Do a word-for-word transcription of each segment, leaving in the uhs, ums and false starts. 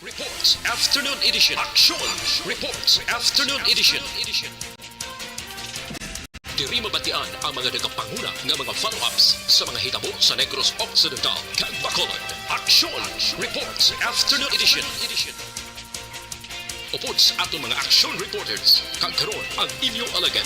Reports Afternoon Edition. Action Reports Afternoon Edition. Diri mabatian ang mga nagapanguna nga mga follow-ups sa mga hitabo sa Negros Occidental kag Bacolod. Action Reports Afternoon Edition. Upod sa aton mga action reporters, kag karon ang inyo alagad.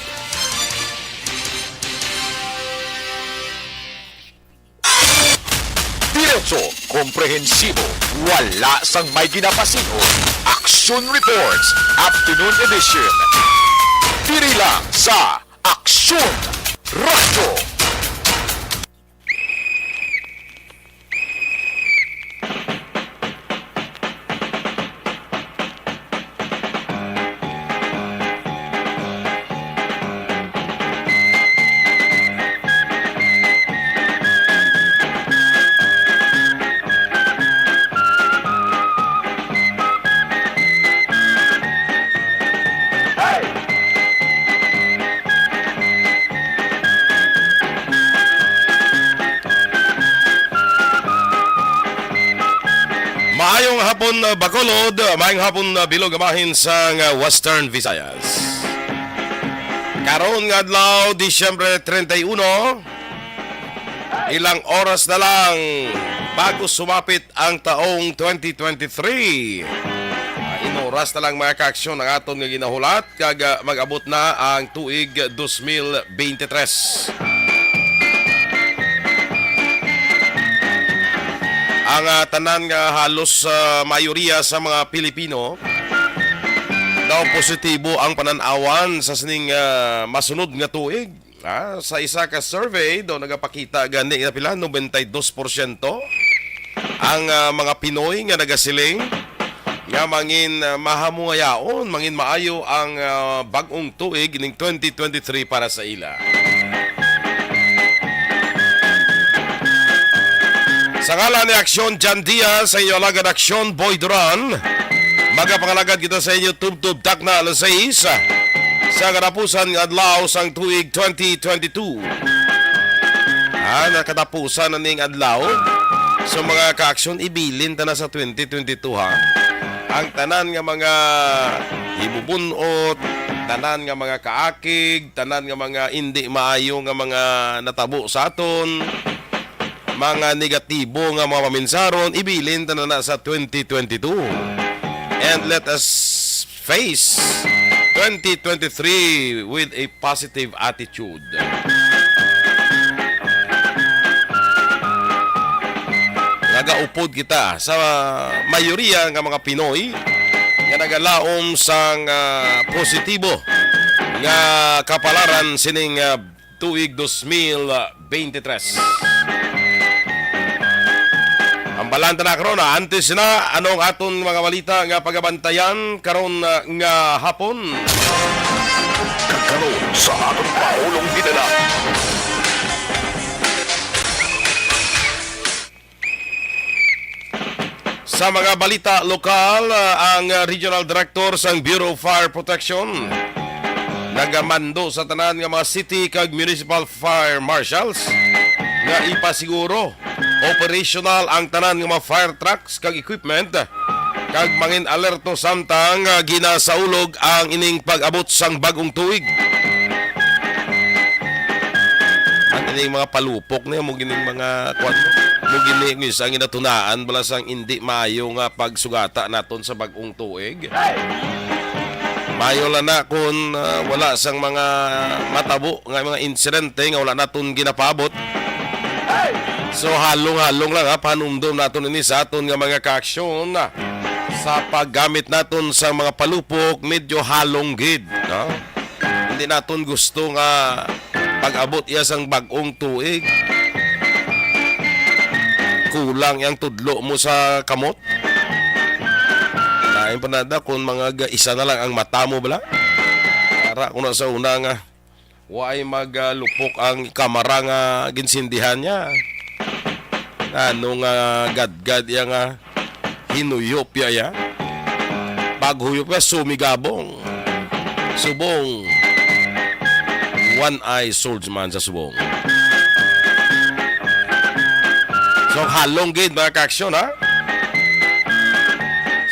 Diretso, komprehensibo, wala sang may ginapasin-on. Action Reports, Afternoon Edition. Diri lang sa Action Radyo. Maayong hapon, uh, Bacolod. Maayong hapon, uh, bilog nga bahin sang, uh, Western Visayas. Karon nga adlaw, Disyembre treinta y uno, ilang oras na lang bago sumapit ang taong twenty twenty-three. Ah, in oras na lang, mga kaaksyon, ang aton nga ginahulat, kag, ah, mag-abot na ang tuig dos mil bente tres. Ang, ah, tanan nga halos, ah, mayoriya sa mga Pilipino daw positibo ang panan-awan sa sining, ah, masunod nga tuig. Ah, sa isa ka survey, daw nagapakita gani nga pila, noventa y dos porsyento ang, ah, mga Pinoy nga nagasiling nga mangin, ah, mahamungayaon, mangin maayo ang, ah, bag-ong tuig ning twenty twenty-three para sa ila. Sa ngalan ni Aksyon Jan Diaz, sa inyo alagad Aksyon Boy Duran, magapangalagad kita sa inyo tubtob takna alas sais sa katapusan nga adlaw sang tuig twenty twenty-two. Ah, nakatapusan na ning adlaw. So, mga kaaksyon, ibilin ta na sa twenty twenty-two, ha. Ang tanan nga mga hibubun-ot, tanan nga mga kaakig, tanan nga mga indi maayo nga mga natabo sa aton, mga negatibo nga mga paminsaron, ibilin ta na na sa twenty twenty-two. And let us face twenty twenty-three with a positive attitude. Nagaupod kita sa mayoriya nga mga Pinoy nga nagalaom sang, ah, positibo nga kapalaran sining, ah, tuig dos mil bente tres. Ang balanta na karon, ah, antes na, ano ang aton mga balita nga pagabantayan karon, ah, nga hapon? Kag karon sa aton paulong ginala. Sa mga balita lokal, ah, ang, ah, Regional Director sang Bureau of Fire Protection nagamando sa tanan nga mga city kag municipal fire marshals nga ipasiguro operational ang tanan nga mga fire trucks kag equipment, kag mangin alerto samtang, ah, ginasaulog ang ining pag-abot sang bag-ong tuig. Ang ining mga palupok niya, mo gining mga kwan, mo gini, ang isa ang ginatunaan, bala sang indi maayo nga pagsugata naton sa bag-ong tuig. Maayo lang na kung, ah, wala sang mga matabo nga mga insidente nga wala naton ginapaabot. So, halong-halong lang, ha, panumdom naton ini sa aton nga mga kaaksyon, ah, sa paggamit naton sa mga palupok, medyo halong gid, no? Hindi naton gusto nga pag-abot iya sang bag-ong tuig, kulang yang tudlo mo sa kamot. Lain pa na da kung mga ga-, isa na lang ang mata mo, bala. Para ko na sa una nga, waay magalupok ang kamara nga ginsindihan niya. Ano nga gadgad iya nga hinuyop iya, iya? Paghuyop ka, sumigabong. Subong. One eye swordsman sa subong. So, halong gid, mga kaaksyon, ha?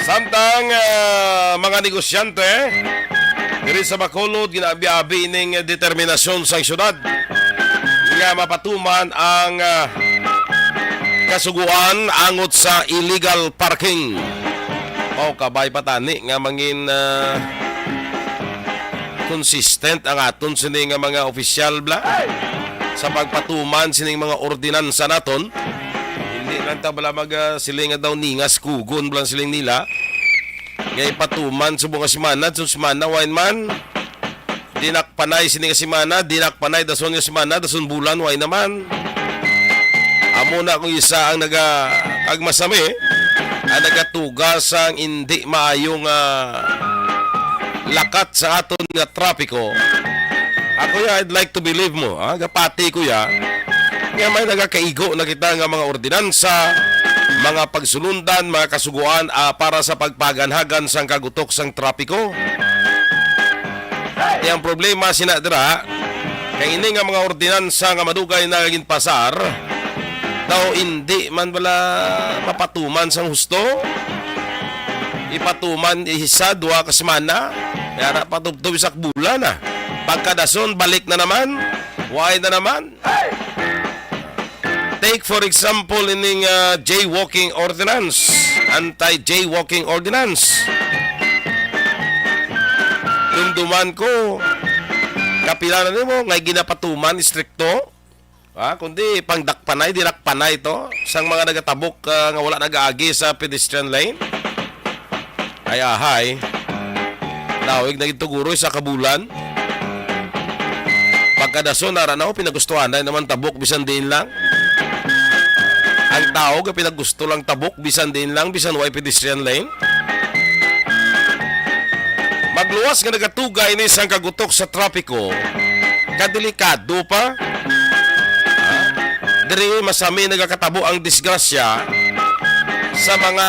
Samtang, ah, mga negosyante diri sa Bacolod, ginaabi-abi ning determinasyon sa syudad nga mapatuman ang, ah, kasugoan angot sa illegal parking. Mao kabay pa tani nga mangin, ah, consistent ang aton sini nga mga opisyal bla sa pagpatuman sining mga ordinansa naton. Hindi lang ta bala mag, ah, siling nga daw ningas kugon bala siling nila. Nga ipatuman subong nga semana, subong semana, why man? Dinakpanay sini nga semana, dinakpanay dason nga semana, dason bulan, why naman? Amo na kung isa ang naga, kag masami, ang nagatuga sang indi maayo nga lakat sa aton nga trapiko. Ako ya, I'd like to believe mo, ha? Gapati ko ya, nga may nagakaigo na kita nga mga ordinansa, mga pagsulundan, mga kasugoan, ah, para sa pagpaganhagan sang kagutok sang trapiko. Ti ang problema sina dira, kay ini nga mga ordinansa nga madugay na ginpasar, daw indi man bala mapatuman sang husto. Ipatuman isa, duha ka semana, kaya na patubtob isa ka bulan na. Pagkadason, balik na naman. Why na naman? Take for example ining, ah, jaywalking ordinance, anti-jaywalking ordinance. Dumduman ko, kapila na nimo nga ginapatuman istrikto? Ha? Kundi pangdakpanay, dinakpanay to sang mga nagatabok, ah, nga wala nagaagi sa pedestrian lane. Ay, ahay. Dawig na gid to, guro, isa ka bulan. Pagkadason, ara na, oh, pinagustuhan na naman tabok, bisan diin lang. Ang tao, ga pinagusto lang tabok, bisan diin lang, bisan way pedestrian lane. Magluwas nga nagatugay ni sang kagutok sa trapiko, kadelikado pa. Ah, diri masami nagakatabo ang disgrasya sa mga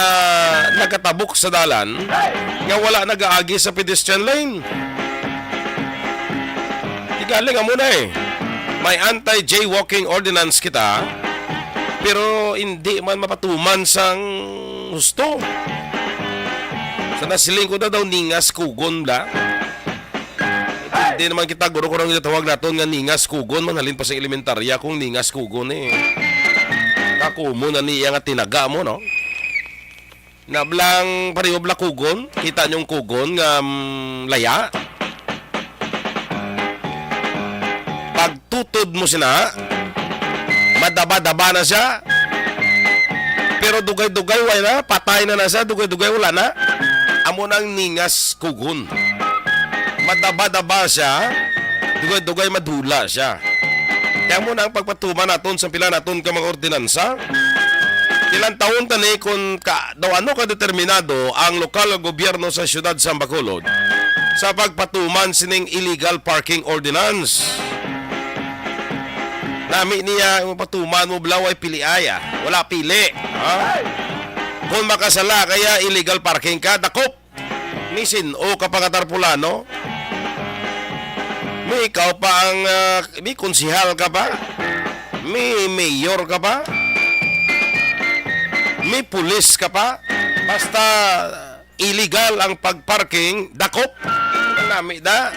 nagatabok sa dalan nga wala nagaagi sa pedestrian lane. Tigaling amo na eh. May anti-jaywalking ordinance kita, pero hindi man mapatuman sang husto. Sa nasiling ko na daw ningas kugon da. Hindi naman kita, guro, kung ang ginatawag naton nga ningas kugon, man halin pa sa elementarya kung ningas kugon eh. Kakumo na niya nga tinaga mo, no? Nablang pareho bala kugon, kita niyong kugon nga, mm, laya. Pagtutod mo sina, madaba-daba na siya. Pero dugay-dugay, wala na, patay na na siya, dugay-dugay, wala na. Amo nang ningas kugon. Madaba-daba siya, dugay-dugay madula siya. Kaya mo na ang pagpatuman naton sa pila naton ka mga ordinansa. Ilang taon tani kung ka, daw ano ka determinado ang lokal nga gobyerno sa siyudad sa Bacolod sa pagpatuman sining illegal parking ordinance. Nami niya, yung patuman mo, blaway pili aya. Wala pili. Ha? Kung makasala, kaya illegal parking ka, dakop. May sin-o ka pa nga tarpulano? May ikaw pa ang, ah, may konsihal ka pa? May mayor ka pa? May pulis ka pa? Basta illegal ang pagparking, dakop. Ang nami da.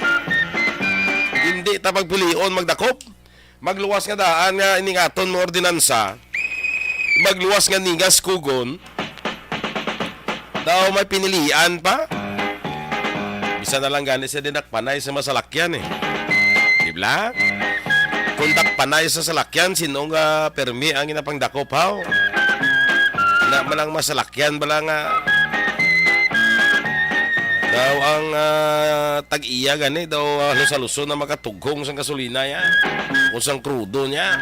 Hindi ta pagpilion magdakop. Magluwas nga daan nga ining aton mga ordinansa, magluwas nga ningas kugon, daw may pinilian pa. Bisan na lang gani siya dinakpanay sa masalakyan eh. Di ba? Kung dakpanay sa salakyan, sino nga permi ang ginapangdakop, haw? Na man ang masalakyan bala nga daw ang, ah, tag-iya gani, daw, ah, halos-haluson na makatughong sang gasolina ya. O sang krudo niya.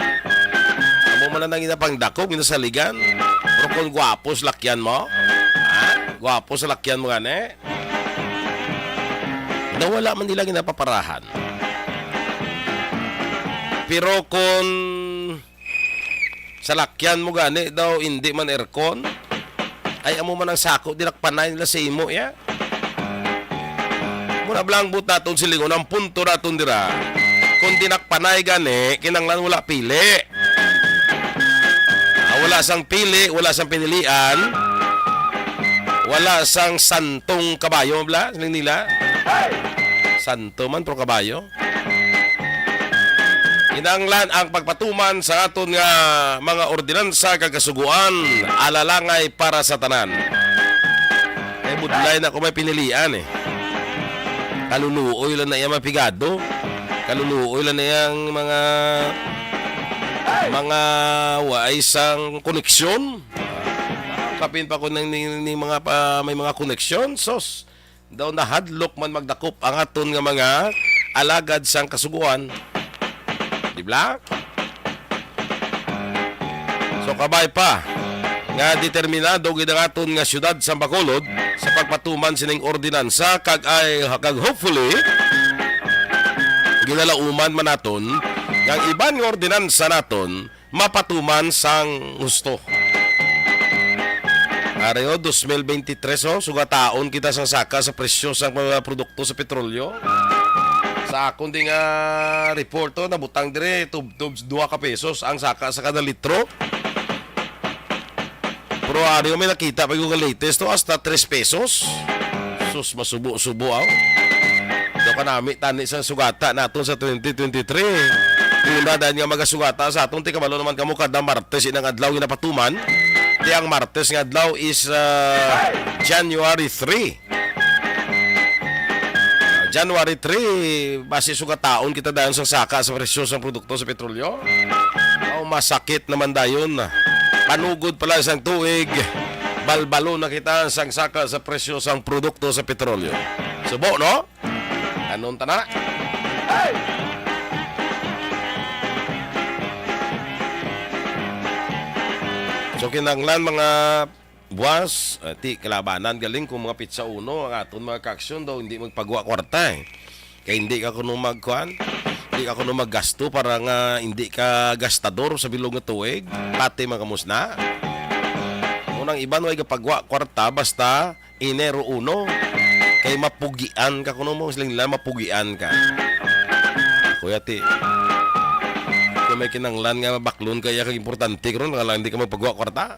Amo man lang ginapangdakop, ginasaligan. Pero kung gwapo sa lakyan mo, ha? Gwapo sa lakyan mo gani. Daw wala man nila ginapaparahan. Pero kung salakyan mo gani daw, hindi man aircon, ay amo man ang sako, dinakpanay nila sa imo, ya. Muna bala ang buot naton silingon, ang punto naton dira, kung dinakpanay gani, kinanglan wala pili. Ah, wala sang pili, wala sang pinilian. Wala sang santong kabayo, bla, siling nila. Santo man, pero kabayo. Kinahanglan ang pagpatuman sa aton nga mga ordinansa kag kasugoan, alalangay para sa tanan. Kay budlay na ko may pinilian, eh. Kaluluoy lang na iya mga pigado. Kaluluoy lang na iyang mga, mga waay sang koneksyon. Kapin pa ko nang ni, ni mga pa, may mga koneksyon, sos. Daw nahadlok man magdakop ang aton nga mga alagad sang kasugoan. Di bla? So, kabay pa nga determinado gid ang aton nga siyudad sang Bacolod sa pagpatuman sining ordinansa kag ay, kag hopefully ginalauman man naton nga ang iban nga ordinansa naton mapatuman sang husto. Ari, o, dos mil bente tres, o, sugataon kita sang saka sa presyo sang mga produkto sa petrolyo. Sa akon di nga report, o, nabutang dire, tubtob duha ka pesos ang saka sa kada litro. Pero ari, o, may nakita pa yung latest, o, hasta tres pesos. Sus, masubo-subo, aw. Daw kanami tani sa sugata naton sa twenty twenty-three. Una dayon nga magasugata sa aton, ti kabalo naman kamo, kada Martes inang adlaw ginapatuman. Ti ang Martes nga adlaw is, ah, January three. January three, basi sugataon kita dayon sang saka sa presyo sang produkto sa petrolyo. Aw, masakit naman dayon. Panugod pala sang tuig, balbalo na kita sang saka sa presyo sang produkto sa petrolyo. Subo, no? Anon ta na? So, kinahanglan, mga buwas, eh, ti kalabanan galing kung mga pitsa uno ang aton mga kaaksyon daw hindi magpagwa kwarta, eh. Kay hindi ka kuno magkuan, hindi ka kuno maggasto para nga hindi ka gastador sa bilog nga tuig. Pati mga kamusna. Unang iban, way gapagwa kwarta basta Enero uno. Kay mapugian ka kuno mo, siling nila, mapugian ka. Kuya, ti, kung may kinanglan nga mabaklon kaya kag importante karon, nga lang di ka magpagwa kwarta.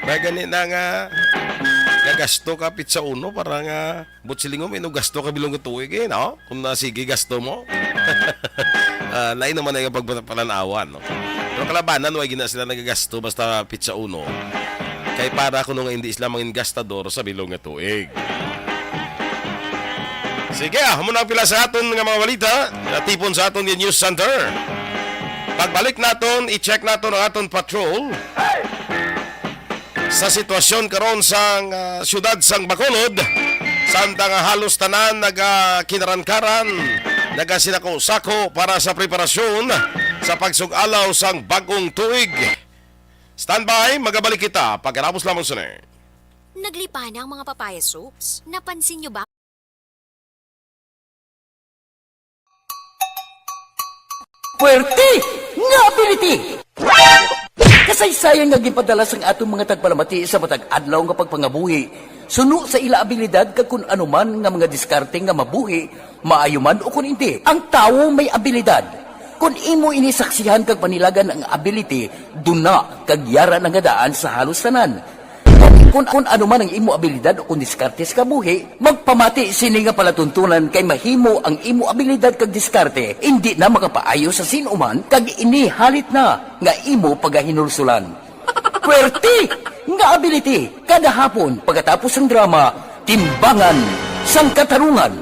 May gani na nga gagasto ka pitsa uno para nga butsilingon mo, ino gasto ka bilog nga tuig, eh, no? Kung na sige gasto mo. Ah, lain naman ay pagpalan-awan, no? Pero kalabanan, way gina sila nagagasto basta pitsa uno. Kay para kuno nga hindi sila mangin gastador sa bilog nga tuig. Sige, ah, amo na ang pila sa aton nga mga balita. Natipon sa aton nga news center. Pagbalik naton, i-check naton ang aton patrol sa sitwasyon karon sang, ah, siyudad sang Bacolod, samtang nga halos tanan nagakinarankaran, nagasinako-sako para sa preparasyon sa pagsug-alaw sang bag-ong tuig. Standby, magabalik kita pagkatapos lamang sini. Naglipana ang mga papaya soaps. Napansin niyo ba? Puwerte nga ability! Kasaysayan nga ginpadala sang aton mga tagpalamati sa matag adlaw nga pagpangabuhi, suno sa ila abilidad kag kun ano man nga mga diskarte nga mabuhi, maayo man o kun indi, ang tawo may abilidad. Kun imo ini saksihan kag panilagan ang ability, duna kag yara na nga daan sa halos tanan. Kung, kung ano man ang imo abilidad o kung diskarte sa kabuhi, magpamati sini nga palatuntunan kay mahimo ang imo abilidad kag diskarte indi na makapaayo sa sin-o man kag ini halit na nga imo pagahinulsulan. Puwerte nga ability kada hapon pagkatapos sang drama, Timbangan sang Katarungan.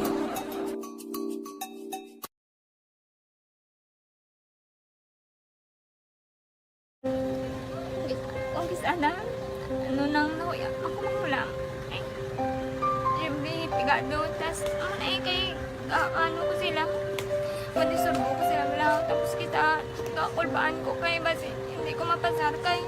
Kung kis ana, ano nang nahuya ako magulang. Eh, siyempre, pigado, tas, ano na eh, kay, ah, ano ko sila, madisurbo ko sila lang, tapos kita, kakulbaan ko kay, basi, hindi ko mapasar kay.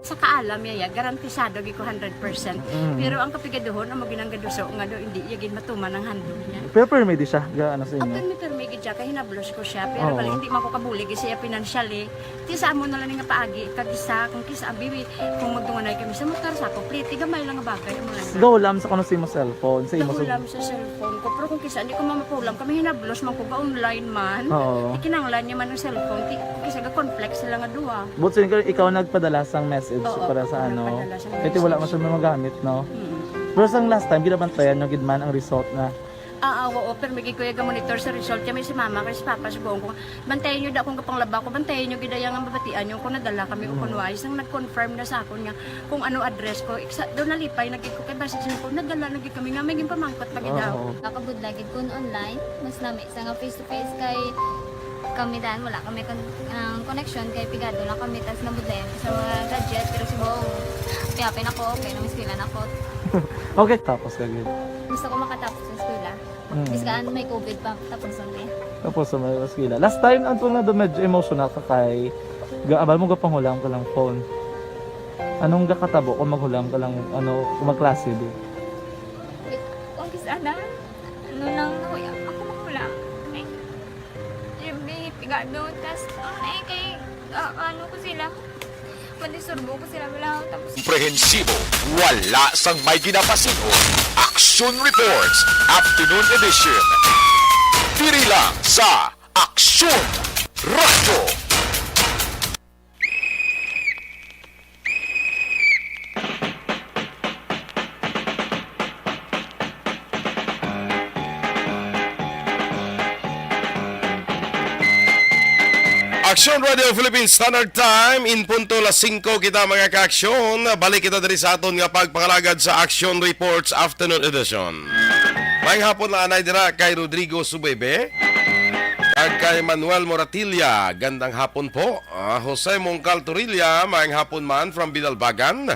Sa kaalam niya, ya, garantisado gid ko hundred percent. Mm. Pero ang kapigaduhon, amo ginang gaduso nga do, hindi iya gid matuman ang handog niya. Pero permi di siya, ga, ano sa inyo? Permi, permi gid siya, kay hinablos ko siya. Pero Oo. bali, hindi man ko kabulig siya financially. Ti sa amo na lang nga paagi, kag isa, kung kisa, abi, kung magtunganay kami sa motor, sa ako, pliti, gamay lang nga bagay, amo lang. Go, lam sa kuno sa imo cellphone, sa imo Nahulam sa cellphone ko. Pero kung kisa, hindi ko mamapulam, kami hinablos man ko, ga online man. Oo. Ti kinahanglan niya man ang cellphone, ti, kung kisa, ga-conflict sila nga duha. But so, ikaw nagpadala sang message Oo, para sa ako ano? nagpadala sang Kaya wala message. man siya magamit, no? Mm. Pero sang last time, ginabantayan nyo gid man ang result na. Ah, ah, oo, pero may gid ko yung monitor sa result. Kami si mama, kay si papa, subuon ko, bantayan nyo da akong kapanglaba ko, bantayan nyo gid ang mabatian nyo kung nadala kami o Mm. kung wala. Isang nag-confirm na sa akon nga kung ano address ko. Iksa, doon nalipay na gid ko, kay basta siya ko, nadala na gid kami nga, may ginpamangkot pa gid Oo. daw. Nakabudlay gid kun online, mas nami sa nga face to face kay kami dan, wala kami kon-, ang connection kay pigado lang kami, tas nabudlayan ko sa mga gadget, pero subong, happy-happy na ko, okay na, may eskwela na ko. Okay, tapos ka gid. Gusto ko makatapos sa eskwela. Mm. Bis ka, ano, may covid pa, tapos ang day. Tapos sa mga eskwela. Last time, ang tunga na medyo emotional ka kay, ga-, abal mo, gapanghulam ka lang phone. Anong gakatabo kung maghulam ka lang, ano, kung magklase, di? Kung kis-, ana, ano lang, nahuya, ako maghulam. Eh, yung may pigado, tas, ano, eh, kay, ah, ano ko sila, madisturbo ko sila, wala, tapos Komprehensibo, wala sang may ginapasin-on. Action Reports, Afternoon Edition. Diri lang sa Action Radio. Action Radio Philippine Standard Time, in punto las singko kita, mga kaaksyon. Balik kita diri sa aton nga pagpangalagad sa Action Reports Afternoon Edition. Maayong hapon lang anay dira kay Rodrigo Subebe, kag kay Manuel Moratilla. Gandang hapon po. Ah, Jose Mongcal Torilla, maayong hapon man from Binalbagan.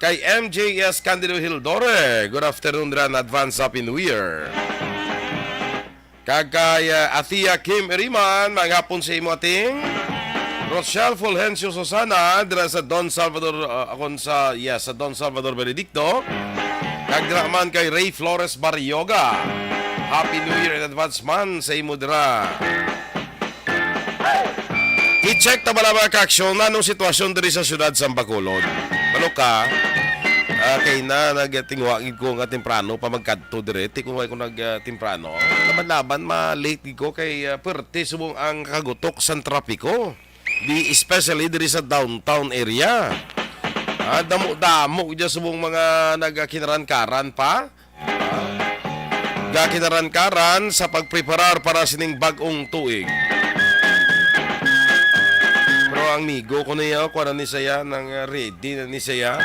Kay M J S Candido Hildore, good afternoon dira, advance Happy New Year. Kag kay, ah, Athea Kim Iriman, maayong hapon sa imo, ating. Rochelle Fulgencio Susana, dira sa Don Salvador, ah, akon sa, yes, sa Don Salvador Benedicto. Kag dira man kay Ray Flores Barrioga. Happy New Year in advance man sa imo dira. I-check ta bala, mga kaaksyon, anong sitwasyon diri sa siyudad sang Bacolod. Balo ka, ah, kay na nagatinguha gid ko nga temprano pa magkadto diri, ti kung way ko nag, ah, temprano. Laban-laban, ma-late gid ko kay, ah, perte subong ang kagutok sang trapiko. Di, especially diri sa downtown area. Ah, damo-damo gid subong mga nagakinaran-karan pa. Gakinaran-karan sa pagpreparar para sining bag-ong tuig. Pero ang migo ko niya, kuha na ni saya, nang, uh, ready na ni saya.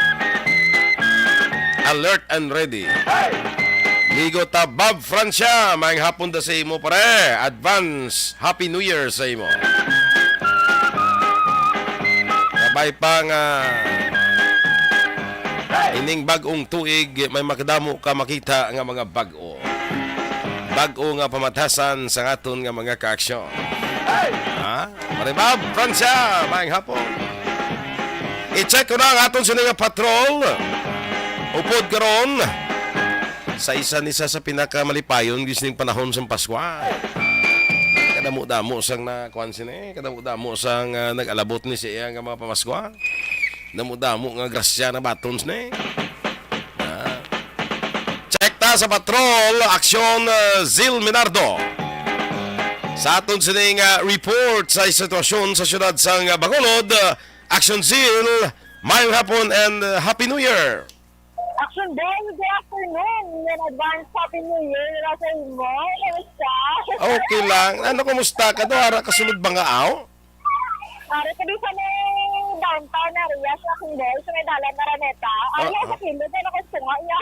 Alert and ready. Migo ta, Bob Francia, maayong hapon da sa imo, pare. Advance Happy New Year sa imo. Kabay pa nga ining bag-ong tuig, may makadamo ka makita nga mga bag-o. Bag-o nga pamatasan sa aton nga mga kaaksyon. Ha? Maribab, Francia, maayong hapon. I-check ko na ang aton sini nga patrol. Upod karon, sa isa ni sa, sa pinakamalipayon gid sining panahon sang Paskwa. Kadamo-damo sang na, kuwan sini, kadamo-damo sang, ah, nag-alabot ni sa iya nga mga pamaskwa. Damo-damo nga grasya na baton sini. Ah. Check ta sa patrol, Aksyon, ah, Zil Minardo. Sa aton sining, ah, report sa sitwasyon sa siyudad sang, ah, Bacolod, ah, Aksyon Zil, maayong hapon and, ah, Happy New Year. Action Day, good afternoon. In advance, Happy New Year nila sa imo. Kumusta? Okay lang. Ano, kumusta ka do? Ara ka sulod Bangaaw? Ari ko di sa may downtown area sa Action Day, sa may dalan Araneta. Ari Ah, sa ah. kilid, ano ko sunga niya.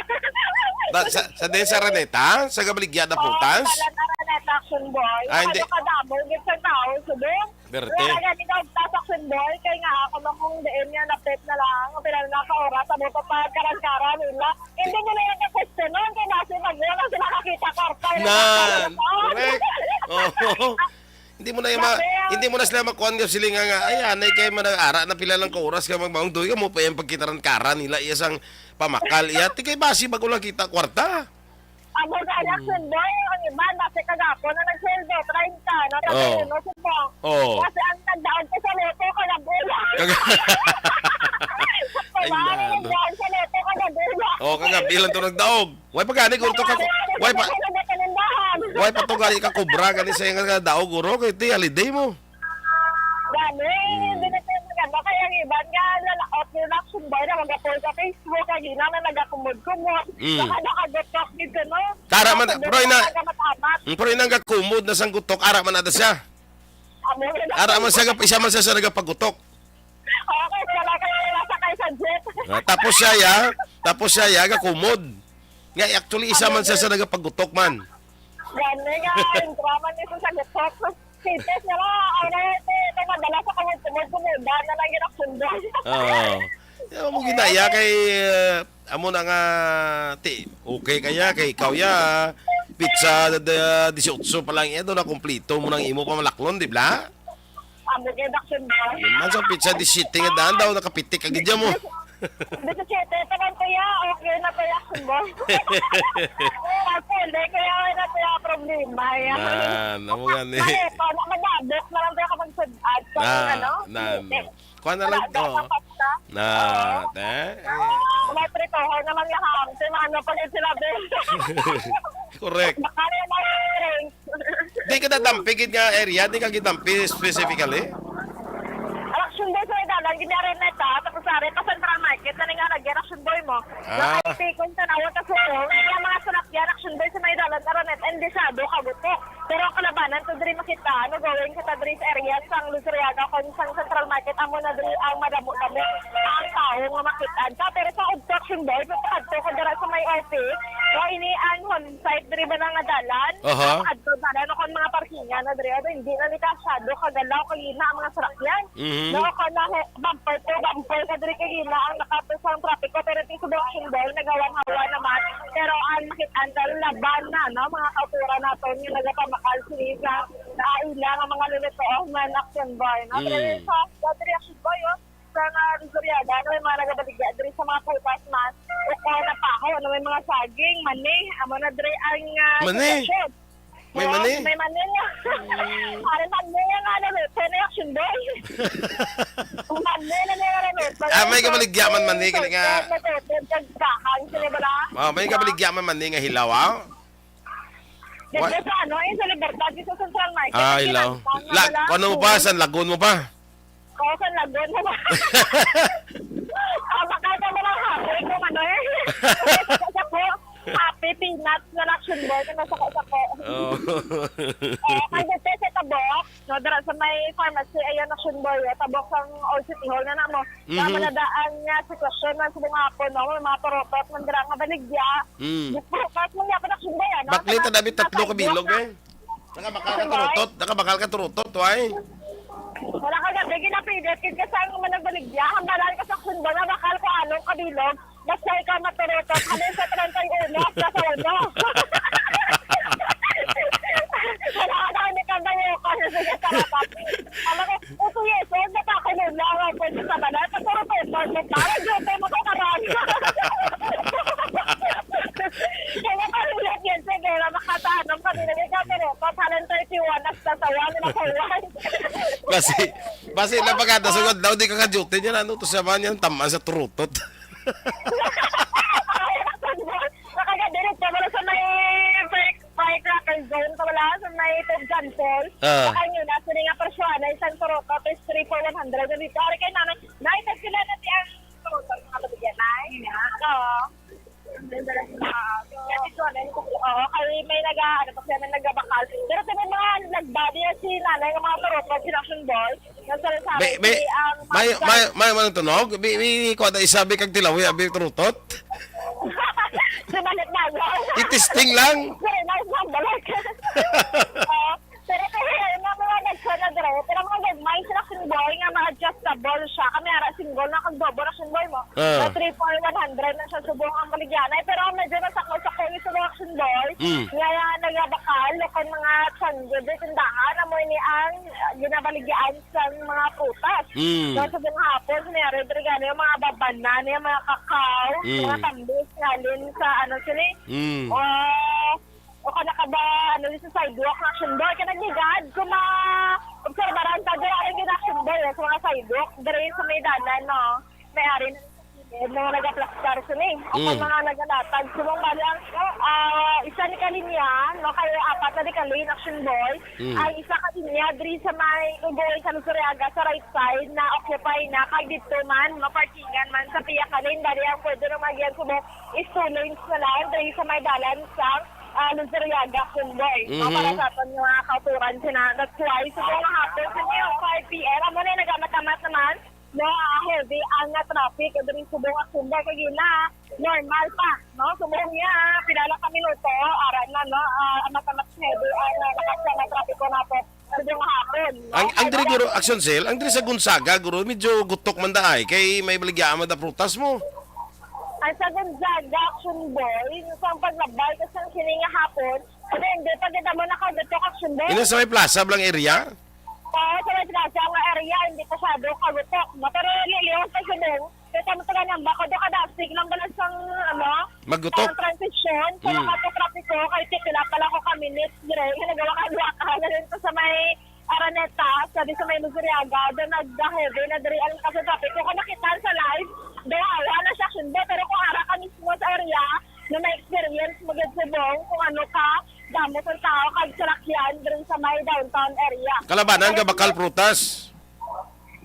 Da-, sa, sa din sa Araneta? Sa gabaligya na Oo, putas? Dalan Araneta, Action Boy. Ah, hindi. Ano ka damo, gid sa tao, subong. Berte. Wala gani ka og tax, Action Boy, kay nga ako man kung diin nga napit na lang, ang pila na ka oras, amo pa pagkaran-karan nila. Hindi nyo na yung ka-questionan, kay nasi mag-, wala sila kakita karta, yung Nan, mga karta. Correct. Oo. Hindi mo na yung ma-, Grabe, Hindi mo na sila makuan nga siling nga, "Ay, anay kay manag-ara na pila lang ka oras ka magmaong doy ka mo pa yung pagkitaran-karan nila iya sang pamakal iya." Ti kay basi bago lang kita kwarta. Amo nga, Mm. Jackson Boy, ang iban, basi kagapon na nagsweldo, treinta, no? Oh. Tapos, ano, subong. Oh. Kasi ang nagdaog ko sa loto, kagabi lang. Kaga- Sa Ay, bahay, nalo. Nagdaog sa loto, kagabi lang. Oh, kagabi lang to nagdaog. Way pa gani, guro, to ka, Kagabi lang, way pa, nagdaog sa tindahan. Way pa to gani ka kubra, gani sa nga daog, guro, kay ti holiday mo. Gani, Mm. hindi na tayo maganda. Kaya ang iban nga, lalaot ni Jackson Boy na mag-upload sa Facebook, kaya gina na nagakumod-kumod. Mm. Baka nakagotok dito, no? Kara man, Nakakumod pero ina, na nagamamat-amat. Mm, pero ina nga kumod na sang gutok, ara man ada siya. Amo na. Ara man siya, isa man siya sa nagapagutok. Okay, wala kayo nasakay sa jeep. Ah, tapos siya, ya. Tapos siya, ya, gakumod. Nga, actually, isa man siya sa nagapagutok man. Gani nga, ang drama nito sa gutok. Kites na lang, ano, ito, ito, madala sa kamod-kamod, kumuda na lang yun ang sundo. Oo. Yan mo ginaya kay, uh, amo na nga, ti, okay kaya kay ikaw ya, pizza da, da, dieciocho pa lang, ito na kumplito mo nang imo pamalaklon, di ba? Amo kay Jackson Boy. Yun man sa pizza di siyete nga daan daw, nakapitik ka gid mo. Di siyete pa lang, kuya. Okay na, kuya, Jackson Boy. Ako, hindi, kuya, wala na, kuya, problema. Yan. Na, namo gani. Ay, pa, ma-, madabok na lang, kuya, kapag sud-ad sa, Ah, ano? Na, no. Kuha na lang Wala to. Na pasta. Na, Oo. Eh? May pritohan naman yung ham. Sa mga ano pa rin sila, Ben. Correct. Baka na yung mga ring. Di ka natampi gid nga area, di ka gitampi specifically? Action Boy sa may dalan, gini Araneta, tapos ari pa Central Market, na nga lagi, Action Boy mo. Ah. Nakaipikon sa nawon, tas ulo, yung mga sulakyan, Action Boy sa may dalan, Araneta, and Desado, Kagutok. Pero ang kalabanan, to diri makita, ano, going ka ta diri sa area, sang Luzuriaga, kon sang Central Market, amo na diri ang madamo-damo ang tawo nga makita. Pero sa Action Boy, pagkadto ka dira sa may office, so ini ang home site diri ba na nga dalan? Aha. Adto dalan o kon mga parkingan na diri, ato, hindi na ni kasyado kagalaw kay ina ang mga sarakyan. Mhm. No, kon na he-, bumper to bumper ka diri kay ina ang nakato sa trapiko, pero ti sa Action Boy nagawan-hawan naman. Pero ang makit-an laban na, no, mga kauturan naton nga nagapamakal sini sa, sa ila nga mga luluto man Action Boy, no? Pero Mm. sa, sa diri Action Boy, oh, sa nga Victoriana, ano, may mga nagabaligya diri sa mga prutas man. O kaya na pa ako, ano, may mga saging, mani, amo na diri ang, ah, Mani? sitwasyon. May Yes, mani? May mani nga. Mm. Parang mani nga, ano, luto na yung Action Boy. Ang mani na may, ano, luto na Ah, may yung kabaligya man mani, kini nga. Luto, luto, luto, luto, sila bala. Ah, may kabaligya man mani nga hilaw, ah? Dito Wa- sa, ano, yung sa Libertad, yung sa Central Market, Ah, ang hilaw. kinantang na La-, bala. Ano mo pa? San Lagun mo pa? Oo, sa Lagun mo ba? Ah, baka ka mo lang happy kung ano eh. Sa po, happy peanuts na Action Boy, kung nasa ko, sa ko. Oo. Oo, kay dito sa Tabok, no, dira sa may pharmacy, ayan, Action Boy, eh, Tabok sa Old City Hall na namo. Mhm. Tama na daan nga sitwasyon man sa mga hapon, no? May mga turupot man dira nga baligya. Mm. Bukas man yapon Action Boy, ano? Baklit Sa na dami tatlo ka sidewalk bilog, na. Eh. Nakabakal ka Action Boy? Turutot, nakabakal ka turutot, why? Wala ka gabi, ginapilit, kit ka sa mga nagbaligya, hambalan ka sa Action Boy, nabakal ko anong kabilog, basta ikaw maturutot, halin sa treinta y uno, hasta sa uno. Wala ka na, hindi ka bayo ka, sige, tarapat. Alam ko, uso yeso, natakin mo lang, ang pwede sa balay, paturutot, mo, para dito, mo, kakaroon. Kaya parang yan, yan, sige, na makatahan ng kanila, may kapero, pa, parang thirty-one, hasta sa one, na sa one. Basi, basi lang pagkada sa daw, di ka ka-duty niya, ano to siya ba niya, tamaan sa turutot. Nakagadirit ka, pero sa may fire-, firecracker zone, ka wala, sa may Tubsan Falls. Ah. Baka yun, nasa nga presyo, na isang turutot, is three for one hundred, na dito, ari kay nanay, na, isang sila na ti ang turutot, mga kabigyan, ay. Oo. Ah, so, oo, kay may naga-, ano, pa siya na nagabakal. Pero sa may mga nagbali yan si nanay ng mga turupot, si Action Boy, nagsasabi May, may, si ang may, mga may, may, may tunog? May, may, kuha na isabi kag tilawi, abi turutot? Si Manit Mayo. I-testing lang. Pero na isang balik. Oo. Pero kaya yung mga mga nagsa na dire, pero mga gagmay sila Action Boy nga mga adjustable siya. Kami ara single na kag double Action Boy mo. Ah. Na three for one hundred na siya subong ang baligyanay. Pero ang medyo masakmo sa kong ito Action Boy, Mm. Nga nagabakal o kon mga tiyanggo di tindahan, amo ini ang, ah, ginabaligyaan sang mga prutas. Mm. So, sa mga hapon, may ari diri gani ang mga babanan, yung mga kakao, Mm. mga tambis, halin sa, ano, sini, Mm. ah, o kana ka ba, ano, sa sidewalk nga Action Boy, kay naghigad ko ma-obserbaran ta diri ang Action Boy, eh, sa mga sidewalk, diri sa may dalan, no? May ari na sa kilid, mga nagaplastar sini. O kung Mm. mga nagalatag, subong bali ang, ah, isa ni ka linya, no? Kay apat na di ka lane, Action Boy. Mm. Ang isa ka linya, diri sa may, kung going sa Luzuriaga, sa right side, na occupy na, kag dito man, maparkingan man sa piya ka lane, bali ang pwede na magyan subong is two lanes na lang, diri sa may dalan sa ah, Luzuriaga, Action Boy. No, Mhm. para sa aton nga kauturan sina. That's why, sa mga hapon, sa mga five P M, amo na nagamat-amat naman, no, ah, heavy ang, ah, traffic diri sa subong Action Boy. Kay gina, normal pa, no? Subong niya, pila lang ka minuto, aran na, no? Ah, amat-amat heavy ang, ah, lakas nga traffic ko nato. Sa subong hapon, no? Ang, ang diri, Kaya guro, Action Cell, ang diri sa Gonzaga, guro, medyo gutok man daay, kay may baligya man da prutas mo. Ay, sa Gonzaga, Action Boy, sa paglabay, kasi ang sini nga hapon, hindi, hindi pa kita mo nakagutok, Action Boy. Ina sa may plaza, blang area? Oo, sa may plaza nga area, hindi pa siya doon kagutok. No? Pero liliwas pa siya doon. Kaya mo taga niyang bako, doon ka dasig lang ba lang sang, ano, Magutok? ang transition, sa Mm. nakatrapiko, kay pila pala ko ka minutes, dire, nga nagawa ka, ka, na rin to sa may Araneta, sa di sa may Luzuriaga, doon nag-heavy na diri ang kaso traffic. Kung nakita sa live, daw wala na siya sundo. Pero kung ara ka mismo sa area na may experience mo gid subong kung ano ka, damo sa tao kag salakyan diri sa may downtown area. Kalabanan ka Pero bakal prutas.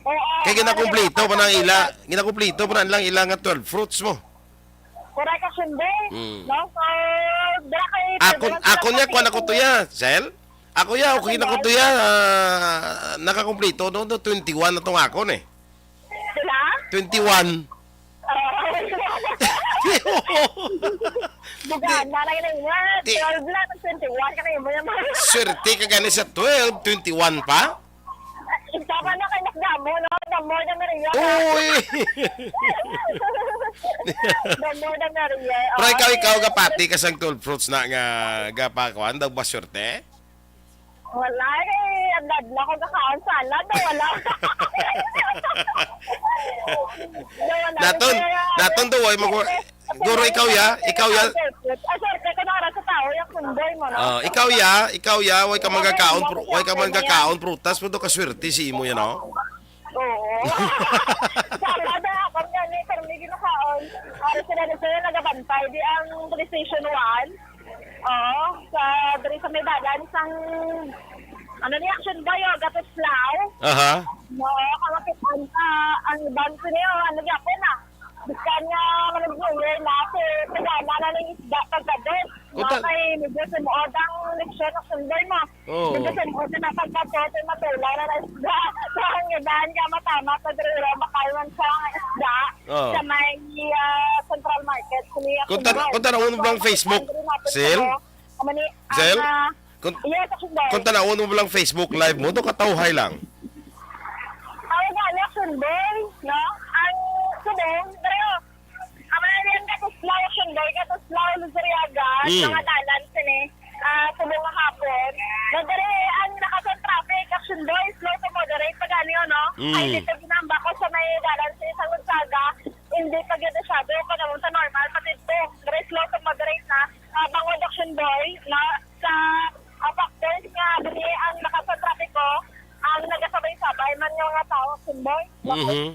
Oo, Kay oo, ginakumpleto oo, pa nang ila, oo. ginakumpleto pa na lang ila nga twelve fruits mo. Correct, Action Boy. Mm. No? So, dira kay Ako, Pedro, ako niya, kuha na ko to ya, Sel. Ako ya, okay na ko to ya. Ah, nakakumpleto, no? No, twenty-one na tong akon eh. Sila? Twenty-one. Ah. Bugana na yun nga. Di- Twelve na, twenty-one ka na yun mo naman. Swerte ka gani sa twelve, twenty-one pa? Ikaw ka na kay mas damo, no? The more the merrier. Uy! The more the merrier. Pero ikaw, Oh, ikaw, yes. gapati ka sang twelve fruits na nga gapakuan, daw ba swerte? Wala, eh. Ang dad na ko kakaon salad, no? Wala. No, wala. Naton, Kaya, naton daw, ay mag-, Guro, ikaw ya, ikaw ya. Ah, swerte ko na ara sa tao, yung kundoy mo, no? Ah, ikaw ya, ikaw ya, way ka Okay, magkakaon, okay, pru-, way ka okay, magkakaon, prutas mo do kaswerte si imo yan, no? Oo. Sala na, kami nga ni, pero may ginakaon. Para sila na sila nagabantay, di ang PlayStation one. Oo, sa, diri sa may dalan, sang, ano ni, Action Boy, oh, Gatos Lao. Aha. No, kamakitaan ka, ang ibang siniyo, ano, gyapon na. Bisan nga manugluyan na si Tagana na ning isda pagkadot. Kunta- Nga kay medyo sinuod ang leksyon ng sundoy mo. Oo. Medyo sinuod na pagkadot, ay matulay na ng isda. So, ang ibahan nga matama sa Guerrero, makalman siya ang isda Oo. sa may, ah, Central Market. Kung Kunta-, sundoy. kunta na, unang lang Facebook, Ang rin natin Sil? Ano ni, Sil? ang, ah, Kun-, Yes, Action Boy. Kung tanawon mo lang Facebook Live mo, do katawhay lang. Ang gani, Action Boy, no? Ang subong, pero ang mga niyang katuslaw, Action Boy, katuslaw, Luzuriaga, Mm. mga dalan, sini, ah, subong nga hapon. Nagdari ang lakas ang traffic, Action Boy, slow to moderate, pag ano yun, no? Mm. Ay, dito ginamba ko sa may dalan, sini, sa Gonzaga, hindi pa gyud masyado, panahon sa normal, pati ito, very slow to moderate na. Ah, bangod, Action Boy, na sa, ah, factors nga dili ang lakas sa trapiko ang nagasabay-sabay man nga mga tao, Action Boy. Mhm.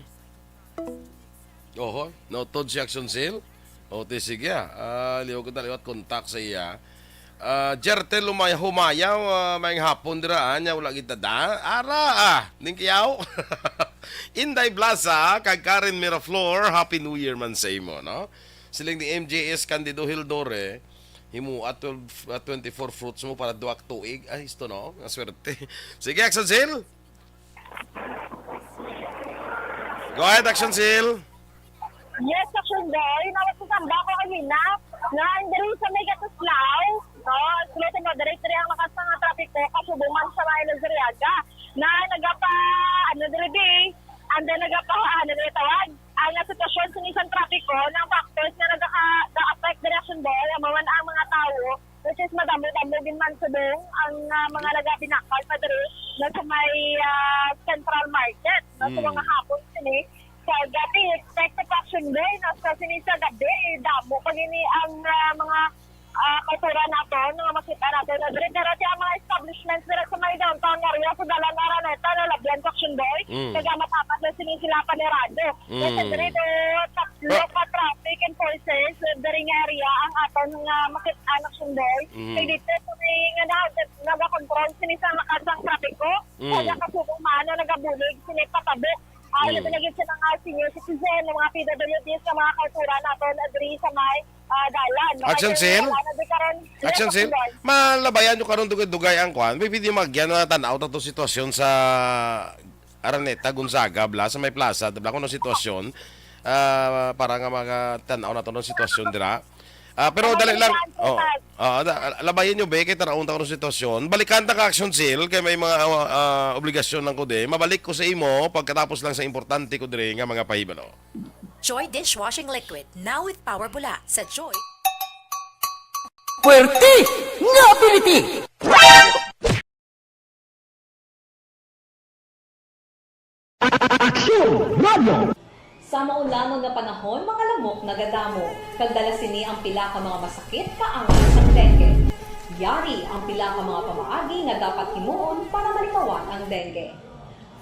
Oho, noted si Action Seal. O, ti, sige, ah. Ah, liwag ko na liwat kontak sa iya. Ah, Jertel Lumaya, Humayaw, ah, maayong hapon dira, ah, nya wala kita da. Ara, ah, ning kiyaw. Inday Blasa, kag Karen Miraflor, Happy New Year man sa imo, no? Siling ni M J S Candido Hildore, himo at twelve, at twenty-four fruits mo para duwa ka tuig. Ay, isto, no? Ang swerte. Sige, Action Seal. Go ahead, Action Seal. Yes, Action Boy. Nawat sa samba ko kanina. Nga, ang diri sa may Katuslaw, no? Slow to moderate diri ang lakas nga trapiko, kasubong man sa may Luzuriaga. Na nagapa, ano diri di? Anda nagapa, ano diri tawag? Ang sitwasyon sa isang trapiko, ng factors na nagaka-, ga-affect diri, Action Boy, amo man ang mga tawo, which is Din man subong ang, ah, mga nagabinakal pa diri na sa may, ah, Central Market, no, sa Mm. mga hapon sini. Sa gati, expect sa Action Boy, no, sa sini sa gabi, eh, damo pa gini ang, ah, mga, ah, kultura nato, nga makita nato na diri. Pero sa mga establishments diri sa may downtown area, sa Dalan Araneta, nalabyan sa Action Boy, Mm. kaya matapat na sini sila panirado. Kasi Mm. diri, do, tatlo Ba- ka traffic enforcers, eh, diri nga area ang aton nga makita ang Action Boy. Mm. Kay dito, kami nga na, nagakontrol sini sa makasang trapiko, Mm. kaya kasubo man, nagabulig sini patabok. Ay, Mm. labi na gid sa mga senior citizen, mga P W Ds, sa mga kultura naton, diri sa may, ah, dalan. Action Makita Cell? Wala na di karon. Action Yes, Cell? Action Cell. Malabayan nyo karon dugay-dugay ang kwan. May pwede magyan na tanaw ta to sitwasyon sa Araneta, Gonzaga, bla, sa may plaza, bla, kung ano sitwasyon. Ah, para nga magatan-aw na to ng sitwasyon dira. Ah, pero Ano dali yung lang. Plan, Oh. Sir? Ah, da, labayan nyo, be, kay tanaw ta ko ng sitwasyon. Balikan ta ka Action Cell, kay may mga, ah, obligasyon lang ko, de. Mabalik ko sa imo pagkatapos lang sa importante ko dire nga mga pahibalo. Joy Dishwashing Liquid, now with Power Bula sa Joy. Puwerte nga ability! Aksyon Radio! Sa maulamon nga panahon, mga lamok nagadamo, kag dala sini ang pila ka mga masakit kaangay sang dengue. Yari ang pila ka mga pamaagi nga dapat himuon para malikawan ang dengue.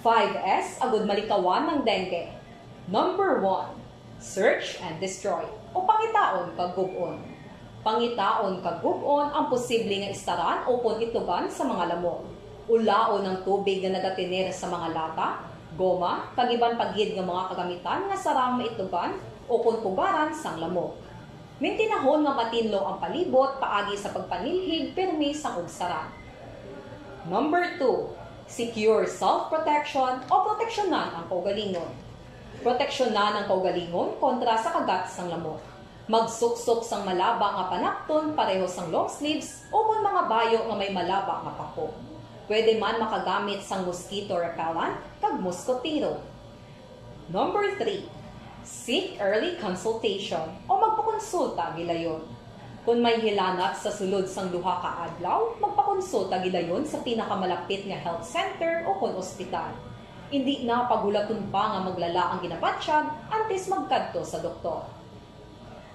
Five S agud malikawan ang dengue. Number one, search and destroy, o pangitaon kag gub-on. Pangitaon kag gub-on ang posible nga istaran ukon itugan sa mga lamok. Ulaon ang tubig nga nagatener sa mga lata, goma, kag iban pa gid nga mga kagamitan nga sarang maitugan ukon pugaran sang lamok. Mintinahon nga matinlo ang palibot paagi sa pagpanilhig pirmi sang ugsaran. Number two, secure self-protection o proteksyonan ang kaugalingon. Proteksyonan ang kaugalingon kontra sa kagat sang lamok. Magsuksok sang malaba nga panakton pareho sang long sleeves ukon mga bayo nga may malaba nga pako. Pwede man makagamit sang mosquito repellent kag moskotero. Number three, seek early consultation o magpakonsulta gilayon. Kon may hilanat sa sulod sang duha ka adlaw, magpakonsulta gilayon sa pinakamalapit nga health center ukon ospital. Indi na paghulaton pa nga maglala ang ginabatyag antes magkadto sa doktor.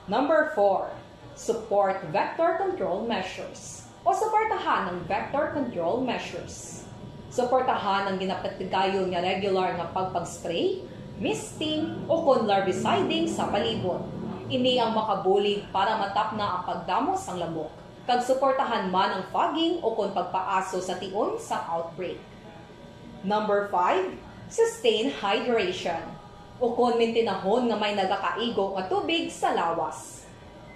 Number four, support vector control measures o suportahan ang vector control measures. Suportahan ang ginapatigayon nga regular nga pagpag-spray, misting, ukon larviciding sa palibot. Ini ang makabulig para matapna ang pagdamo sang lamok, kag suportahan man ang fogging ukon pagpaaso sa tion sang outbreak. Number five, sustain hydration, ukon mintinahon nga may nagakaigo nga tubig sa lawas.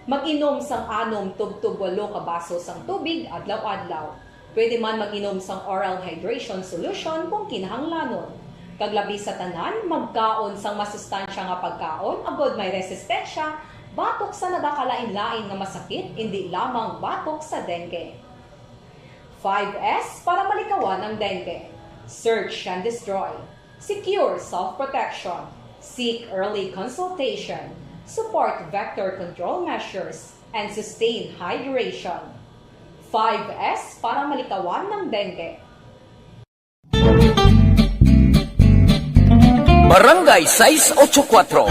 Mag-inom sang anom tubtob walo ka baso sang tubig adlaw-adlaw. Pwede man mag-inom sang oral hydration solution kung kinahanglanon. Kag labi sa tanan, magkaon sang masustansya nga pagkaon agod may resistensya batok sa nagakalain-lain nga masakit, indi lamang batok sa dengue. Five S para malikawan ang dengue. Search and destroy. Secure self-protection. Seek early consultation. Support vector control measures. And sustain hydration. Five S para malikawan ang dengue. Barangay sais ocho kuwatro.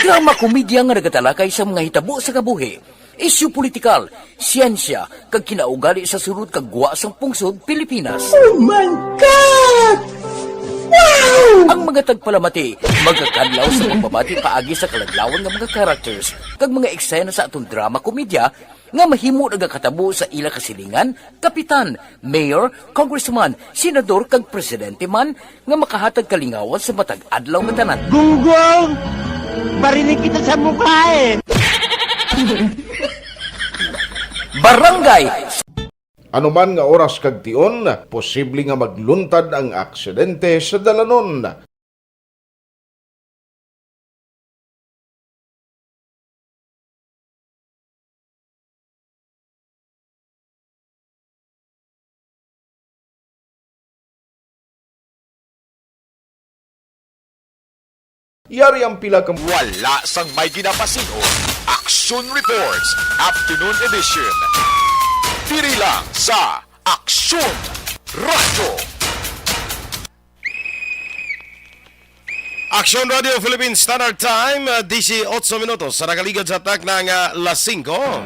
Drama komedya nga nagatalakay sa mga hitabo sa kabuhi, isyu politikal, siyensya, kag kinaugali sa sulod kag gwa sang pungsod Pilipinas. Oh my God! Wow! Ang mga tagpalamati magakadlaw sa pagbabati paagi sa kaladlawan nga mga characters kag mga eksena sa aton drama komedya nga mahimo nagakatabo sa ila kasilingan, kapitan, mayor, congressman, senador, kag presidente man nga makahatag kalingawan sa matag adlaw nga tanan. Gunggong! Barinig kita sa mukha eh! Barangay. Anuman nga oras kag tion, posible nga magluntad ang aksidente sa dalanon. Yari ang pila ka Wala sang may ginapasin-o. Action Reports, Afternoon Edition. Diri lang sa Action Radio. Action Radio Philippine Standard Time, uh, dise otso minutos sa nakaligad sa takna nga las singko.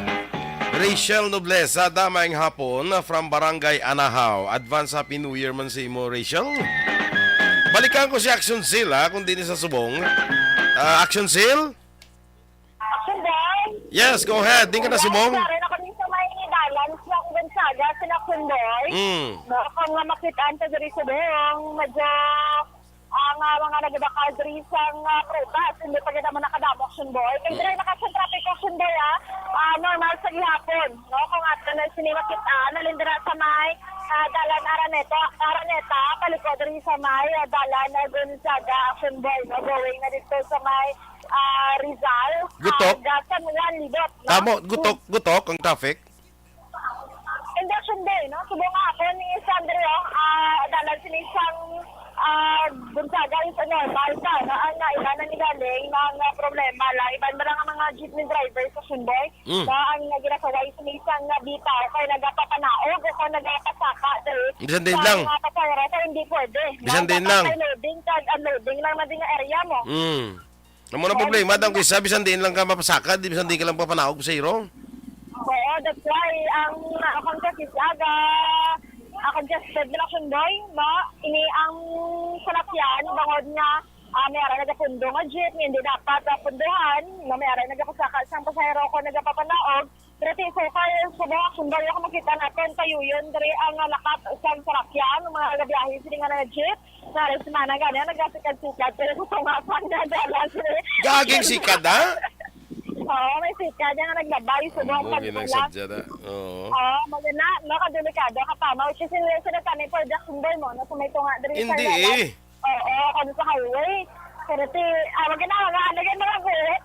Rachel Nobleza, dama ang hapon, uh, from Barangay Anahaw. Advance Happy New Year man sa imo, Rachel. Balikan ko si Action Sil, ha, kung di ni sa subong. Ah, Action Sil? Action Boy? Yes, go ahead. Din ka na subong? Sorry, ako din sa may dalan sa Gonzaga, sa Action Boy. Mm. No, kung nga makitaan ka diri subong, medyo ang, ah, mga nagabakal diri sa, ah, prutas, hindi pa kita mo nakadamo, Action Boy. Kaya diri naka sa traffic, Action Boy, ah. Ah, normal sa gihapon, no? Kung ato na sini makita, nalindira sa may, ah, dalan Araneta, Araneta, paliko diri sa may, ah, dalan na Gonzaga, Action Boy, no? Going na dito sa may, ah, Rizal. Gutok? Ah, San Juan, Libot, no? Tamo, gutok, gutok ang traffic. Induction Day, no? Subong nga ako ni Sandro, ah, dalan sini sang, ah, Gonzaga is normal ka, no? Ang naiba na ni galing, mga problema lang. Iban ba lang ang mga jeepney driver sa Sunday? Mm. Na ang ginakaway sini sang bitaw kay nagapapanaog o kung nagapasaka diri. Bisan din sa lang. Mga pasahero, kay hindi pwede. Bisan din lang. Kay loading, kag unloading lang na din nga area mo. Mm. Amo na problema, dang kisa, bisan diin lang ka mapasaka, di bisan diin ka lang papanaog sa iro. Oo, that's why ang, ah, congested aga, ah, congested na Action Boy, no? Ini ang salakyan, bangod nga, ah, may ara nagapundo nga jeep, hindi dapat, ah, punduhan, no? May ara nagapasaka sang pasahero ko nagapapanaog, pero ti, so far, subong Action Boy, ako makita naton, kayuyon, diri ang, ah, lakat sang salakyan, mga nagabiyahe, sini nga nga jeep, Sorry, si Mana gani, nagasikad-sikad, pero sa tungapan na dala siya. Gaging sikad, ha? Oo, may sikad nga naglabay, subong. Oo, pag-, ginagsadya na. Oo. Oo, magana, no, kadelikado, katama. Which is, sila, sila kami, pwede akong boy mo, no, sa may tunga, diri sa Hindi, lawas. Eh. Oo, kami sa highway. Pero ti, ah, magana, mga, lagyan mo lang buhok.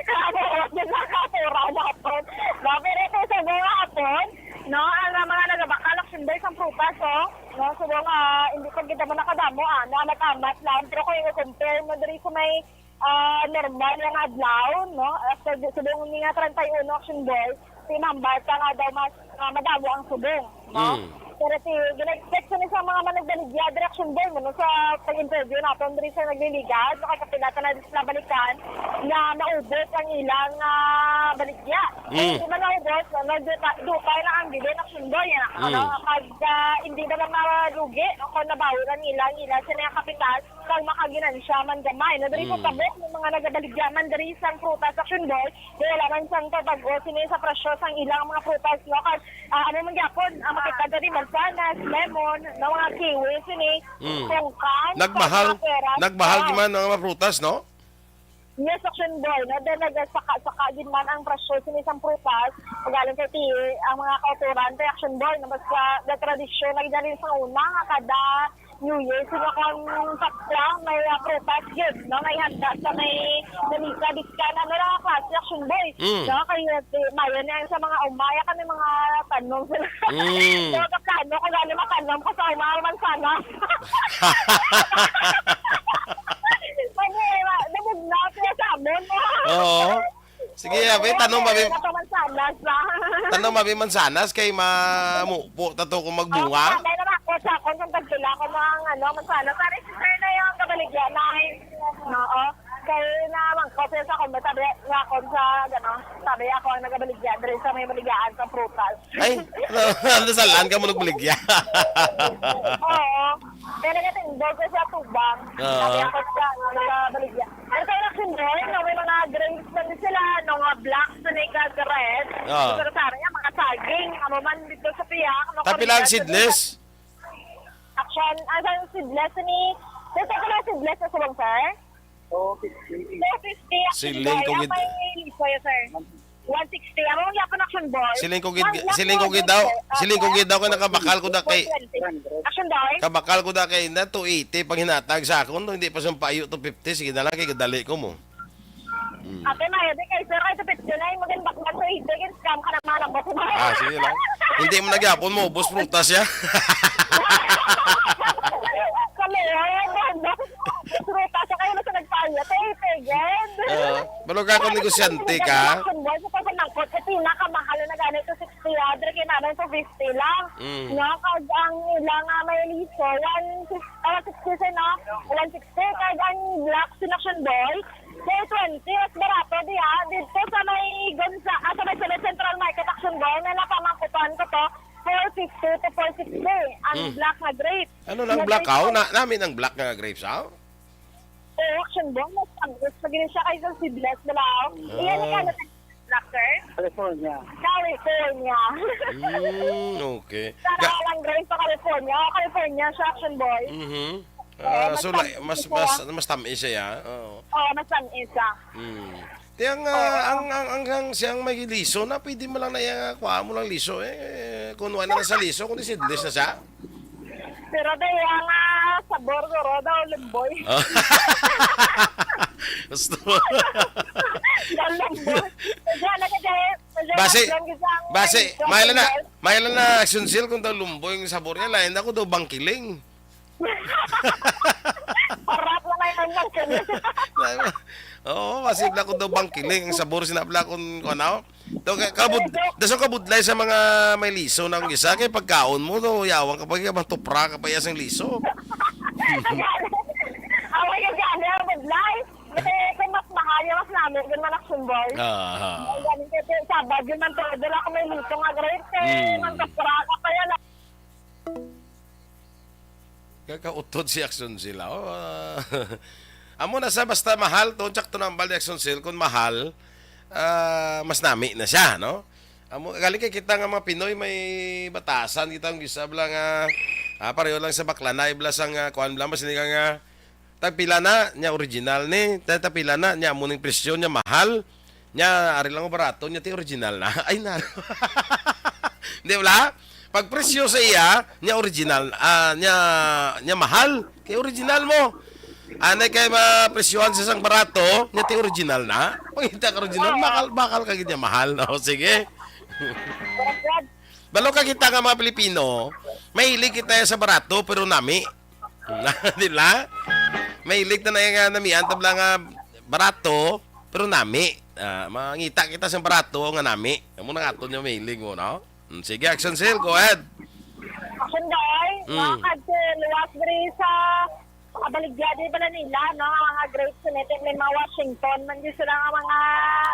Kaya buhok, yun lang, kapura, dapat. No, pero ito, sa mga hapon, no, ang, ah, mga nagabakal, aksundi, sa prutas, oh. No, so, nga, hindi pa kita mo nakadamo, ah, na nag-amat lang. Pero kung i-compare mo diri sa may, ah, normal nga adlaw, no? After di-, subong ni nga treinta y uno Action Boy, si Mambal pa nga daw mas, ah, madamo ang subong, no? Mm. Pero si, gina-expect sa ni sa mga managbaligya, diri Action Boy, no? Sa pag-interview naton diri sa nagliligad, makakapilata na din sila balikan na maubos ang ilang, ah, baligya. Mm. Hindi man naubos, no? Dupa-, dupay na ang bilin, Action Boy, ah. Ano, Mm. pag, ah, hindi na lang malugi, no? Kung nabawi lang nila, nila sa mga kapital, kag makaginansya man gamay. No, diri sa Mm. tabok ng mga nagabaligya man diri sang prutas, Action Boy, kaya wala man sang pagbago sini sa presyo sang ilang mga prutas, no? Kag, ah, ano man gyapon, ang makita diri, mansanas, lemon, no, mga kiwi, sini, Mm. tungkan, Nagmahal, sa mga pera, nagmahal sa man ang mga prutas, no? Yes, Action Boy, no? Then nagsaka-saka gid man ang presyo sini sang prutas. Magaling kay ti ang mga kauturan kay Action Boy, no? Basta the tradisyon na gid sa una nga kada New Year, sila kang saklang may, ah, prutas yun, no? May handa sa may lamisa, biskan ano lang ang klase, Action Boy. Mm. No? Kaya, eh, mayo na yan sa mga umaya kami mga tanom sila. Mm. So, kaplano ko gani matanom ko sa umaya man sana. Ano eh, ma-, nabugnaw sila sa amon. Oo. Sige, abi, tanom, abi. Wala pa mansanas, ah. Tanom, abi, mansanas kay mamupo tato kung magbunga. Oh, sanay na ako sa akon kung tagpila ko mga, ano, mansanas. Sorry, si Sir na yung kabaligyan na. Oo. Kay na mangkot sa akon, may tabi nga akon sa, ano, tabi ako ang nagabaligyan, diri sa may baligyaan sa prutas. Ay, ano, ano, salaan ka mo nagbaligya? Oo. Kaya nagatindog ko sa tubang. Oo. Sabi ako sa, ano, sa baligya. Ang sa election day, no, may mga grapes na din sila, no, mga black, snake, at red. Oo. Pero sa akin, mga saging, amo man dito sa piyak, no, Tapila ang Korea, seedless? Action, ang sa seedless ni, dito ko lang seedless na subong, sir? Two fifty. Two fifty, actually, Siling ko gid. Ang may lisoy, sir. One sixty. Ang mga yapon, Action Boy. Siling ko gid, One lakh siling ko gid daw, sir. Ah, siling ko gid daw kay nakabakal ko da kay, one twenty. Action Boy. Kabakal ko da kay na two eighty pang hinatag sa akon, no, hindi pa siyang payo two fifty, sige na lang kay kadali ko mo. Hmm. Ate, may di kay sir, ay two fifty na, yung magandang bakla, two eighty, kay scam ka na, mga nabot mo. Ah, sige lang. Hindi mo nagyapon mo, ubos prutas siya. Kami, ay, ubos prutas, sa kayo na sa nagpayo. Pero ka kung negosyante ka? Action boy, sa pagpanangkot, sa pinakamahal na gani, two sixty, ah, diri kay namin, two fifty lang. Mm. No, kag ang ilang, ah, may liso, one fifty, ah, sixty, sir, no? One sixty, kag ang black sin Action Boy, four twenty, mas barato diha. Dito sa may Gonza-, ah, sa may Sunod Central Market, Action Boy, may napamangkutan ko to, four fifty to four sixty, ang Mm. black na grape. Ano lang May black, aw? Na, namin ang black nga grapes, aw? Oo, Action Boy, mas tamis pa gini siya kaysa seedless, bala, aw. Iyan Ah. Ka na black, sir? California. California. Mm, okay. Sana Ga- lang grape sa California. Oh, California siya, Action Boy. Mhm. Ah, Eh, mas so, like, tamis mas, siya. Mas, mas tamis siya, ya? Oo. Oo, mas tamis siya. Mm. Ti ang, ah, Oo. ang, ang, ang, ang siyang may liso na, pwede mo lang na iya, kuha mo lang liso, eh, kung wala na sa liso, kung seedless na siya. Pero dahil ang, ah, sabor, guro, daw lumboy. Ah. Gusto mo? Daw lumboy. Medyo ano ka, Jay? Medyo Basi, mas lang isang basi, medyo maila na, lumboy. Maila na, Action Sil, kung daw lumboy ang sabor niya, lain ako daw bangkiling. Parap na kayo ng bangkiling. Oo, masibla ko daw bangkiling. Ang sabor, sinabla kung, kung ano. Daw ka, kabud, daw sa kabudlay sa mga may liso na ang isa, kay pagkaon mo, daw, yawang ka pa, kaya matupra ka pa iya sang liso. Away ka gani, ang budlay. Kasi kung mas mahal, yung mas namin, yun man Action Boy. Aha. Ang galing kasi, sabad, yun man todo, wala ko may liso nga grape, eh. Mm. Matupra ka pa yan, Kakautod si Action Sil, oh. Ah, amo na sa basta mahal, to, tsak to nambal ni Action Sil, kung mahal, ah, mas nami na siya, no? Amo, gali kay kita nga mga Pinoy, may batasan, kita ang gisa, bala nga, ah, pareho lang sa bakla, na, ibla sa nga, kuan, bala, mas hindi ka nga, tagpila na, niya original ni, ta-, tagpila na, niya amo ning presyo, niya mahal, Nya, ari lang barato, nya ti original na. Ay, na. Di ba? Pag presyo sa iya, nya original, ah, nya, nya mahal. Kay original mo. Anay kay mapresyohan sa isang barato, nya ti original na. Pangita ka original, bakal, bakal ka gid niya mahal, no? Sige. Balo ka kita nga mga Pilipino, mahilig kita sa barato, pero nami. Di ba? Mahilig ta na nga namian, tabla nga barato, pero nami. Ah, mangita kita sa barato nga nami. Amo na nga aton yung mahilig mo, no? Mm, sige, Action Sil, go ahead. Action Boy, Mm. Mga kadto, luwas diri sa kabaligya, di ba na nila, no? Ang mga grapes, may, may mga Washington, man din sila nga mga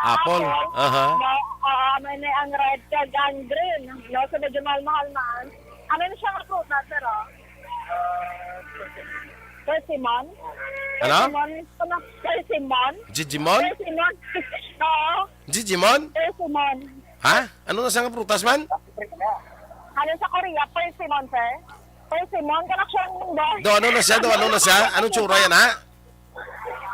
Apple. Apple. Aha. No? Oo, may, may ang red kag ang green. No? So, medyo mahal-mahal man. Ano na siya nga prutas, pero? Persimmon? Ano? Persimmon? Ano? Persimmon? Jijimon? Persimmon? Oo. Jijimon? Persimmon. Ha? Ano na sa nga prutas man? Ano sa Korea? Persimmon, sir? Persimmon? Kana siya ang boy? Do, ano na siya? Do, ano na siya? Anong tsura yan, ha?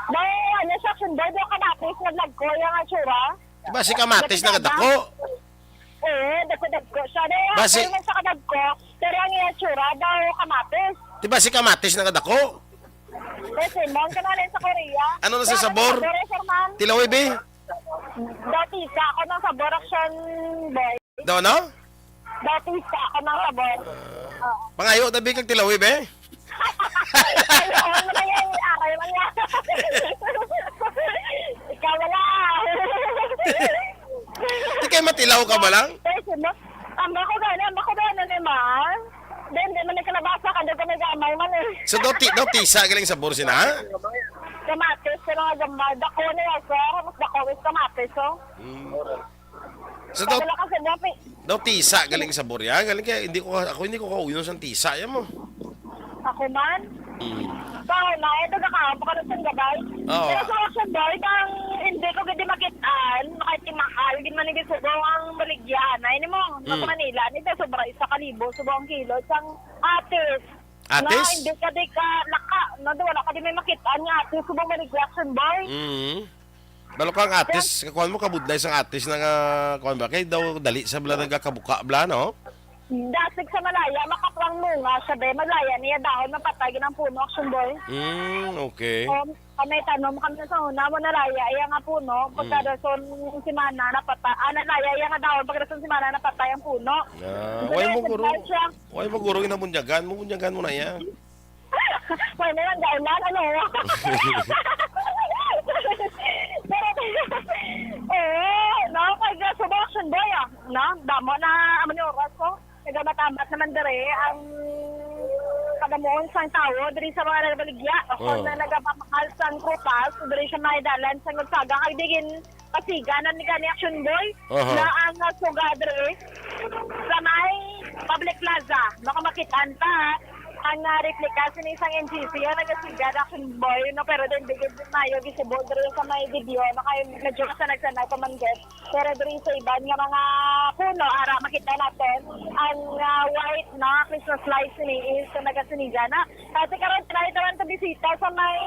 Boy, ano siya, sir? Boy, do kamatis nga lagko yung tsura. Diba si kamatis na kadako? Oo, dagko-dagko siya. Dahil Basi- pero may sa kadagko, pero ang iya tsura daw kamatis. Di ba si kamatis na kadako? Kasi mon ka na rin sa Korea. Ano na sa Pero sabor? Sabor, sir, man. Tilawi, be? Dati sa ako ng sabor, action boy. Daw, no? Dati sa ako ng sabor. Oo. Pangayo, tabi kag tilawi, be? Ay, ano na yan? Aray man yan. Ikaw wala. Di kay matilaw ka ba lang? Ay, sino? Ang bako gani, ang bako gani ni ma. Then, di man ni kalabasa, kanda ko may gamay man eh. So, daw ti-, daw tisa galing sabor sina? Kamatis, pero nga gamay. Dako na yan, sir. Mas dako is kamatis, oh. Mm. So, daw, Wala kasi, daw ti-, daw tisa galing sabor ya. Galing kaya hindi ko, ako hindi ko kauyon sa tisa ya mo. Ako man? Mm. Ikaw na, ito na ka, baka na sa gabay. Oo. Pero sa action boy, bang hindi ko gid makitaan, makaitimahal, gid man gid subong ang baligyan. Ay, ni mo, Mm. sa Manila, ni sa sobra isa ka libo, subong ang kilo, isang atis. Atis? Na, hindi ka di ka, laka, na, wala ka di may makitaan nga atis, subong baligyan, action boy. Mm. Balo kang atis, kakuan mo, kabudlay sang atis na nga, kuan ba? Kay daw dali sa bala nagakabuka bala, no? Dasig sa Malaya, makapwang munga siya, be. Malaya niya dahon, mapatay gid ang puno, action boy. Mm, okay. Um, kami tanom, kami sa una, mo nalaya, iya nga puno, Mm. pagkadason simana, napatay, ah, nalaya, iya nga dahon, pagkadason simana, napatay ang puno. Ah, Ito why na mo, yung guro? Advice siya. Why mo, guro, ginabunyagan mo? Bunyagan mo na iya. Wala na lang, gaulan, ano? Pero Oo, no? Kay sa Action Boy, ah, no? Damo na, amo ni oras ko. Nagamatambat naman dere ang kadamuon sang tawo diri sa mga nagabaligya. Ako Oh. na nagapamahal sang prutas diri sa may dalan sa Gonzaga. Kay digin pasiganan ni gani Action Boy Aha. na ang, ah, suga dere sa may public plaza. Makamakit-an ta ang, ah, replika sini sang N G C ang nagasigad Action Boy, no? Pero din, digin mayo gisubo dere sa may video, no? Kay medyo kasanag-sanag pa man, guys. Pero diri sa iban nga mga puno, ara, makita natin ang, ah, white na Christmas lights ni is na nagasiniga na. Kasi karon, try naman sa bisita sa may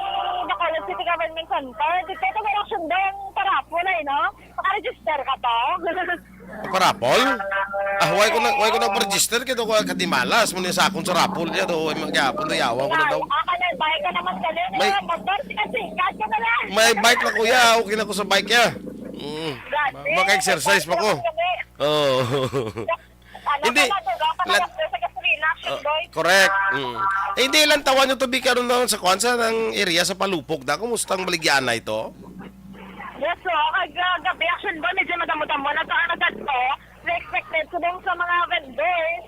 Bacolod City Government Center. Dito ito may Action Boy ang parapol ay, no? Makaregister ka to? Parapol? Ah, why ko na, why ko nagpa-register? Kaya ko katimalas mo niya sa akon sa rapol niya to. Ay, magyapon to, yawa ko na daw. Ah, may bike ka naman dali. May May motor, sikat-sikat ka na lang. May bike na, kuya. Okay na ko sa bike, ya. Mm. Grabe. Maka-exercise pa ko. May bike ka naman dali. Oh. Ano Hindi. ka na, dugang ka na Lat- lang sa gasolina, Action Oh, Boy. correct. Mm. Eh, hindi lang tawan nyo to, Bi, karon na sa kwan, sa nang area sa Palupok da. Kumusta ang baligyan na ito? Yes, so, kag, ah, gabi, Action Boy, medyo madamo-damo na to ang nagkadto. We expected subong sa mga vendors.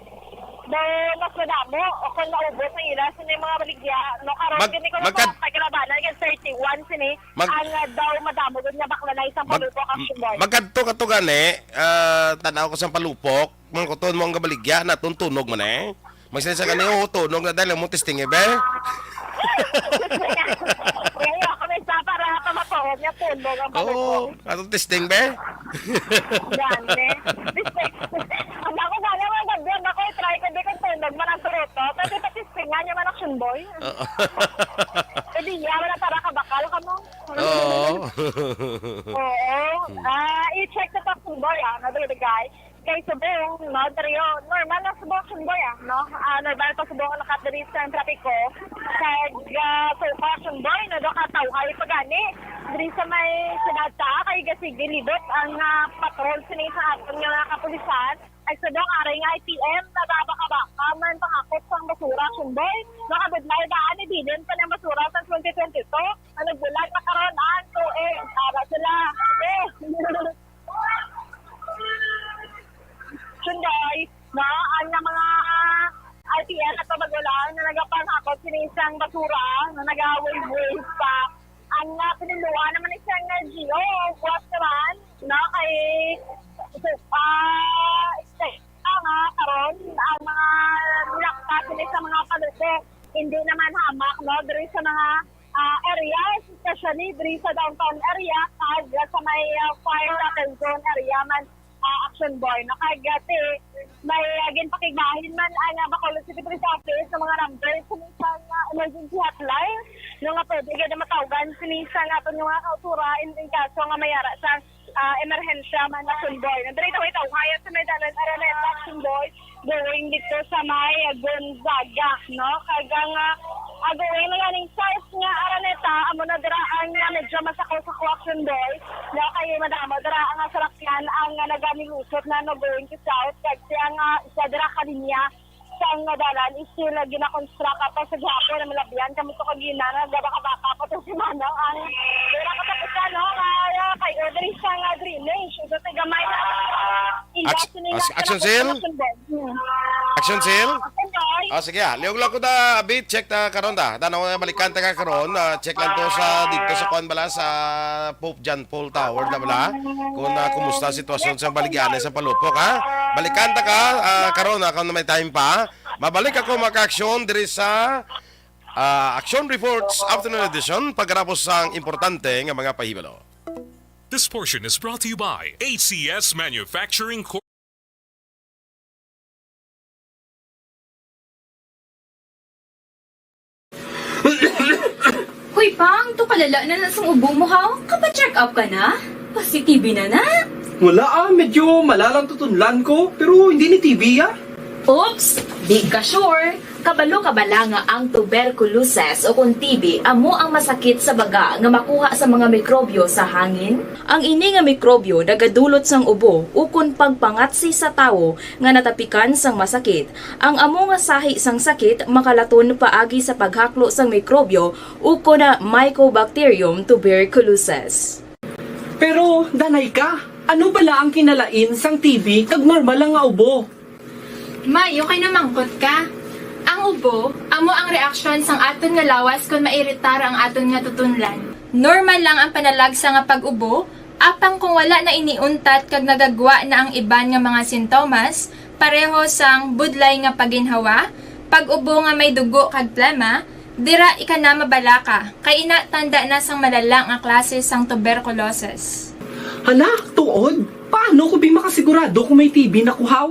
Daw mas madamo o kung naubos ang ila sa mga baligya. No, karon Mag-, kini ko magkad- na pagkalabanan, kag thirty-one sini Mag- ang, ah, daw madamo gud nga bakla na isang Mag-, Palupok, Action Boy. Magkadto ka to gani, ah, tanaw ko sa Palupok, mga kuton mo ang gabaligya, naton tunog man eh. Magsinisa ka niyo, tunog na dahil mo testing eh, be? Ngayon, ako may sa para pamatuod niya, tunog ang Oo, Palupok. Atong testing, be? Gani. Ang ako gani, mga gabi, ang ako, try ko, di ko tunog man ang turuto. Pwede pa testingan yung man, Action Boy. Oo. Pwede niya, wala para kabakal ka mo. Oo. Oo. Hmm. Ah, i-check sa Action Boy, ah, na the guy. Kay subong, no, Dario, normal na subong, Action Boy, ah, no? Ah, normal pa subong ang lakat diri sa trapiko. Kag, ah, so far, Action Boy, no, do ka tawhay pa gani. Diri sa may siyudad ta, kay gasig libot ang, ah, patrol sini sa aton nga mga kapulisan. Ay subong, aray nga I P M, nababaka-baka man pangakot sang basura, Action Boy. Nakabudlay ba, ani, bilin pa ng basura sa twenty twenty-two? Ang nagbulag na karon, ah, so, eh, para sila. Eh. Sunday, no? Ang nga mga R T L at pamagulang na nagapangakot sini sang basura na nag-away-way pa. Ang nga pinuluan naman ni siyang G O, buwas naman, no? Kay, so, ah, expect ka nga karon ang mga nilakta sini sa mga Palupok, hindi naman hamak, no? Diri sa mga, ah, areas, especially diri sa downtown area, kag sa may, ah, fire battle zone area man, ah, Action Boy. Nakagati, may, ah, ginpakigbahin man ang, ah, Bacolod City Police Office sa mga numbers sa mga, ah, emergency hotline, no, nga pwede gid na matawgan sini sa aton nga mga kautura in, in kaso nga may ara sa, ah, emerhensya man, Action Boy. Nandito ito, kaya sa may dalan, Araneta, Action Boy, going dito sa may Gonzaga, no? Kag ang, ah, ah, going na ganing south nga Araneta, amo na dira ang, ah, medyo masako-sako, Action Boy. No, kay madamo dira ang, ah, sarakyan ang, ah, nagamilusot na, no, going to south. Kag siya nga isa dira ka linya sang, ah, dalan is still, ah, ginakonstruct pa sa gihapon, ang malabyan kamo to kagina, nagabaka-baka pa to si Manang ang dira katapusan, no? Kaya kay Audrey sa, ah, drainage, so, sa gamay na Ac-, Action Cell? Action Cell? Ah, sige, ah. Liog lang ko da, Abit, check ta karon da. Tanaw nga balikan ta ka karon, ah, check lang to sa, dito sa kuan bala, sa Pope John Paul Tower na bala. Kung, ah, kumusta ang sitwasyon sa baligyan sa Palupok, ha? Balikan ta ka, ah, karon, ah, kung may time pa. Mabalik ako, mga ka-aksyon, diri sa, ah, Action Reports Afternoon Edition, pagkatapos sang importante nga mga pahibalo. This portion is brought to you by H C S Manufacturing Corp. Hoy, Pang, to kalala na na sang ubo mo, ha? Kapa-check up ka na? Basi T B na na? Wala, ah, medyo malalang tutunlan ko, pero hindi ni T B, ah. Oops! Di ka sure. Kabalo ka bala nga ang tuberculosis o kon T B amo ang masakit sa baga nga makuha sa mga mikrobyo sa hangin? Ang ini nga mikrobyo nagadulot sang ubo ukon pagpangatsi sa tawo nga natapikan sang masakit. Ang amo nga sahi sang sakit makalaton paagi sa paghaklo sang mikrobyo ukon na Mycobacterium tuberculosis. Pero, danay ka, ano bala ang kinalain sang T B kag normal lang nga ubo? Mayo kay namangkot ka. Ang ubo amo ang reaksyon sang aton nga lawas kon mairitar ang aton nga tutunlan. Normal lang ang panalagsa nga pag-ubo, apang kung wala na ini untat kag nagagwa na ang iban nga mga sintomas, pareho sang budlay nga paginhawa, pag-ubo nga may dugo kag plema, dira ika na mabalaka, kay ina tanda na sang malala nga klase sang tuberculosis. Hala, tuod? Paano ko bi makasigurado kung may T B na ko haw?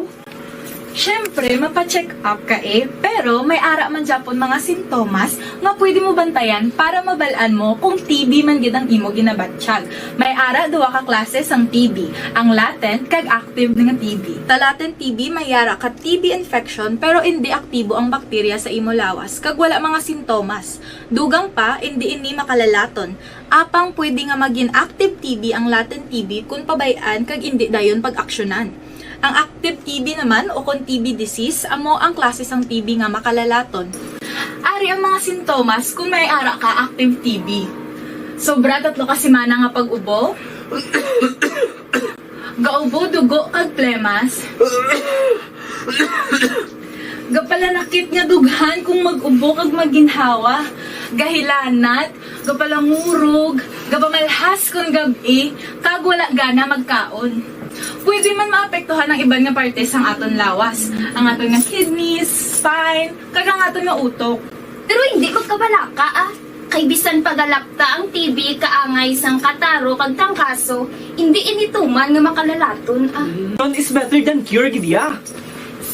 Siyempre, mapa-check up ka eh, pero may ara man gyapon mga sintomas nga pwede mo bantayan para mabal-an mo kung T B man gid ang imo ginabatyag. May ara duha ka klase sang T B, ang latent kag active nga T B. Sa latent T B, may ara ka T B infection pero indi aktibo ang bakterya sa imo lawas kag wala mga sintomas. Dugang pa, indi ini makalalaton. Apang pwede nga magin active T B ang latent T B kon pabay-an kag indi dayon pag-aksyonan. Ang active T B naman o kon T B disease amo ang klase sang T B nga makalalaton. Ari ang mga sintomas kon may ara ka active T B. Sobra tatlo ka semana nga pag-ubo. Gaubo dugo kag plemas. Gapalanakit nga dughan kung mag-ubo kag maginhawa. Gahilanat, gapalangurog, gapamalhas kon gab-i, kag wala gana magkaon. Pwede man maapektuhan ang iban nga parte sang aton lawas, ang aton nga kidneys, spine, kag ang aton nga utok. Pero hindi magkabalaka, ah. Kay bisan pagalapta ang T B kaangay sang kataro kag tangkaso, hindi ini tuman nga makalalaton, ah. Prevention is better than cure, gid ya.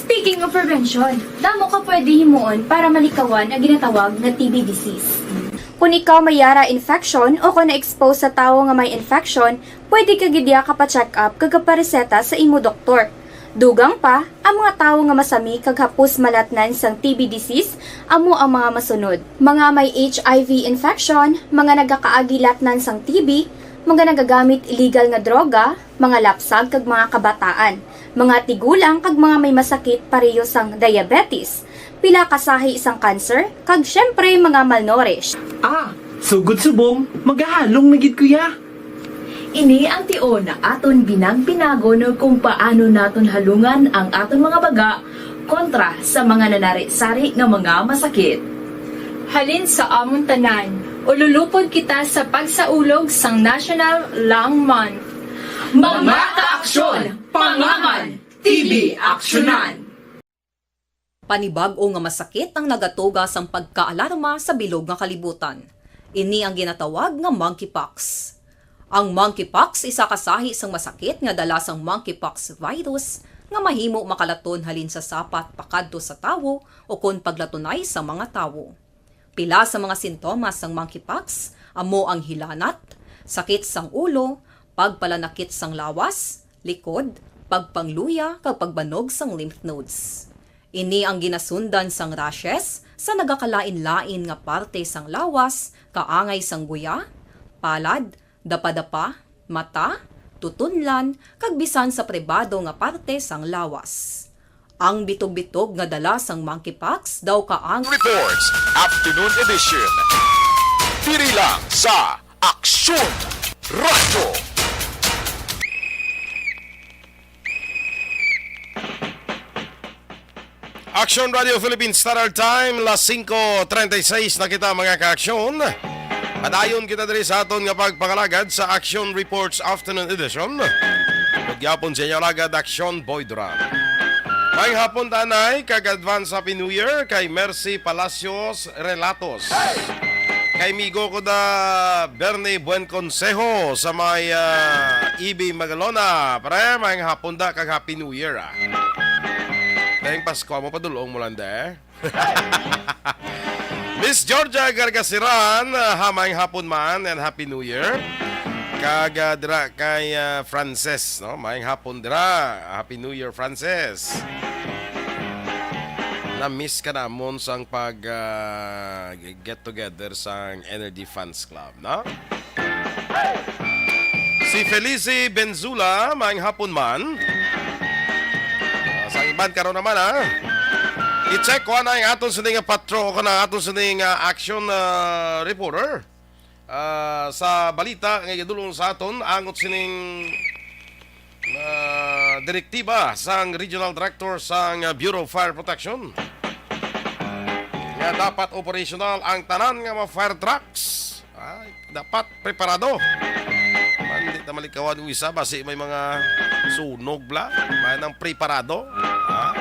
Speaking of prevention, damo ka pwede himuon para malikawan ang ginatawag nga T B disease. Kung ikaw may yara infection o kung na-expose sa tawo nga may infection, pwede ka gid ya kapa-check up kag kapareseta sa imo doktor. Dugang pa, ang mga tawo nga masami kag hapos malatnan sang T B disease amo ang mga masunod: mga may H I V infection, mga nagakaagi latnan sang T B, mga nagagamit illegal nga droga, mga lapsag kag mga kabataan, mga tigulang kag mga may masakit pareho sang diabetes, pila ka sahi sang cancer, kag siyempre mga malnourished. Ah, sugod subong, magahalong na gid ko ya. Ini ang tion nga aton binagpinagon kung paano naton halungan ang aton mga baga kontra sa mga nanari-sari nga mga masakit. Halin sa amon tanan, ululupod kita sa pagsaulog sang National Lung Month. Mga kaaksyon, pangaman, T B aksyonan. Panibag-o nga masakit ang nagatuga sang pagkaalarma sa bilog nga kalibutan. Ini ang ginatawag nga monkeypox. Ang monkeypox isa ka sahi sang masakit nga dala sang monkeypox virus nga mahimo makalaton halin sa sapat pakadto sa tawo ukon paglatunay sa mga tawo. Pila sa mga sintomas sang monkeypox amo ang hilanat, sakit sang ulo, pagpalanakit sang lawas, likod, pagpangluya, kag pagbanog sang lymph nodes. Ini ang ginasundan sang rashes sa nagakalain-lain nga parte sang lawas, kaangay sang guya, palad, dapadapa, mata, tutunlan, kag bisan sa pribado nga parte sang lawas. Ang bitog-bitog nga dala sang monkeypox daw kaang Reports, Afternoon Edition. Diri lang sa Aksyon Radyo. Aksyon Radio Philippines Standard Time, las singko treinta y seis na kita, mga kaaksyon. Padayon kita diri sa aton nga pagpangalagad sa Aksyon Reports Afternoon Edition. Ug gyapon sa inyo alagad, Aksyon Boy Duran. Maayong hapon, Tanay, kag advance Happy New Year kay Mercy Palacios Relatos. Kay migo ko da Bernie Buen Consejo sa may, ah, E B Magalona. Pre, maayong hapon da kag Happy New Year, ah. Dayang Pasko mo, padulong mo lang, de. Miss Georgia Gargasiran, ah, ha, maayong hapon man and Happy New Year. Kag, ah, dira kay, ah, Frances, no? Maayong hapon dira. Happy New Year, Frances. Na-miss ka namon sang pag, ah, get together sang Energy Fans Club, no? Si Felice Benzula, maayong hapon man. Ah, sa iban karon naman, ha? I-check ko na ang aton sini nga patro, o kana aton sini nga action, ah, reporter. Ah, sa balita nga igadulong sa aton, angot sining, ah, direktiba sang Regional Director sang, ah, Bureau of Fire Protection nga dapat operational ang tanan nga mga fire trucks. Ay, dapat preparado. Man, di ta malikawan og isa, basi may mga sunog bla. May nang preparado. Ha?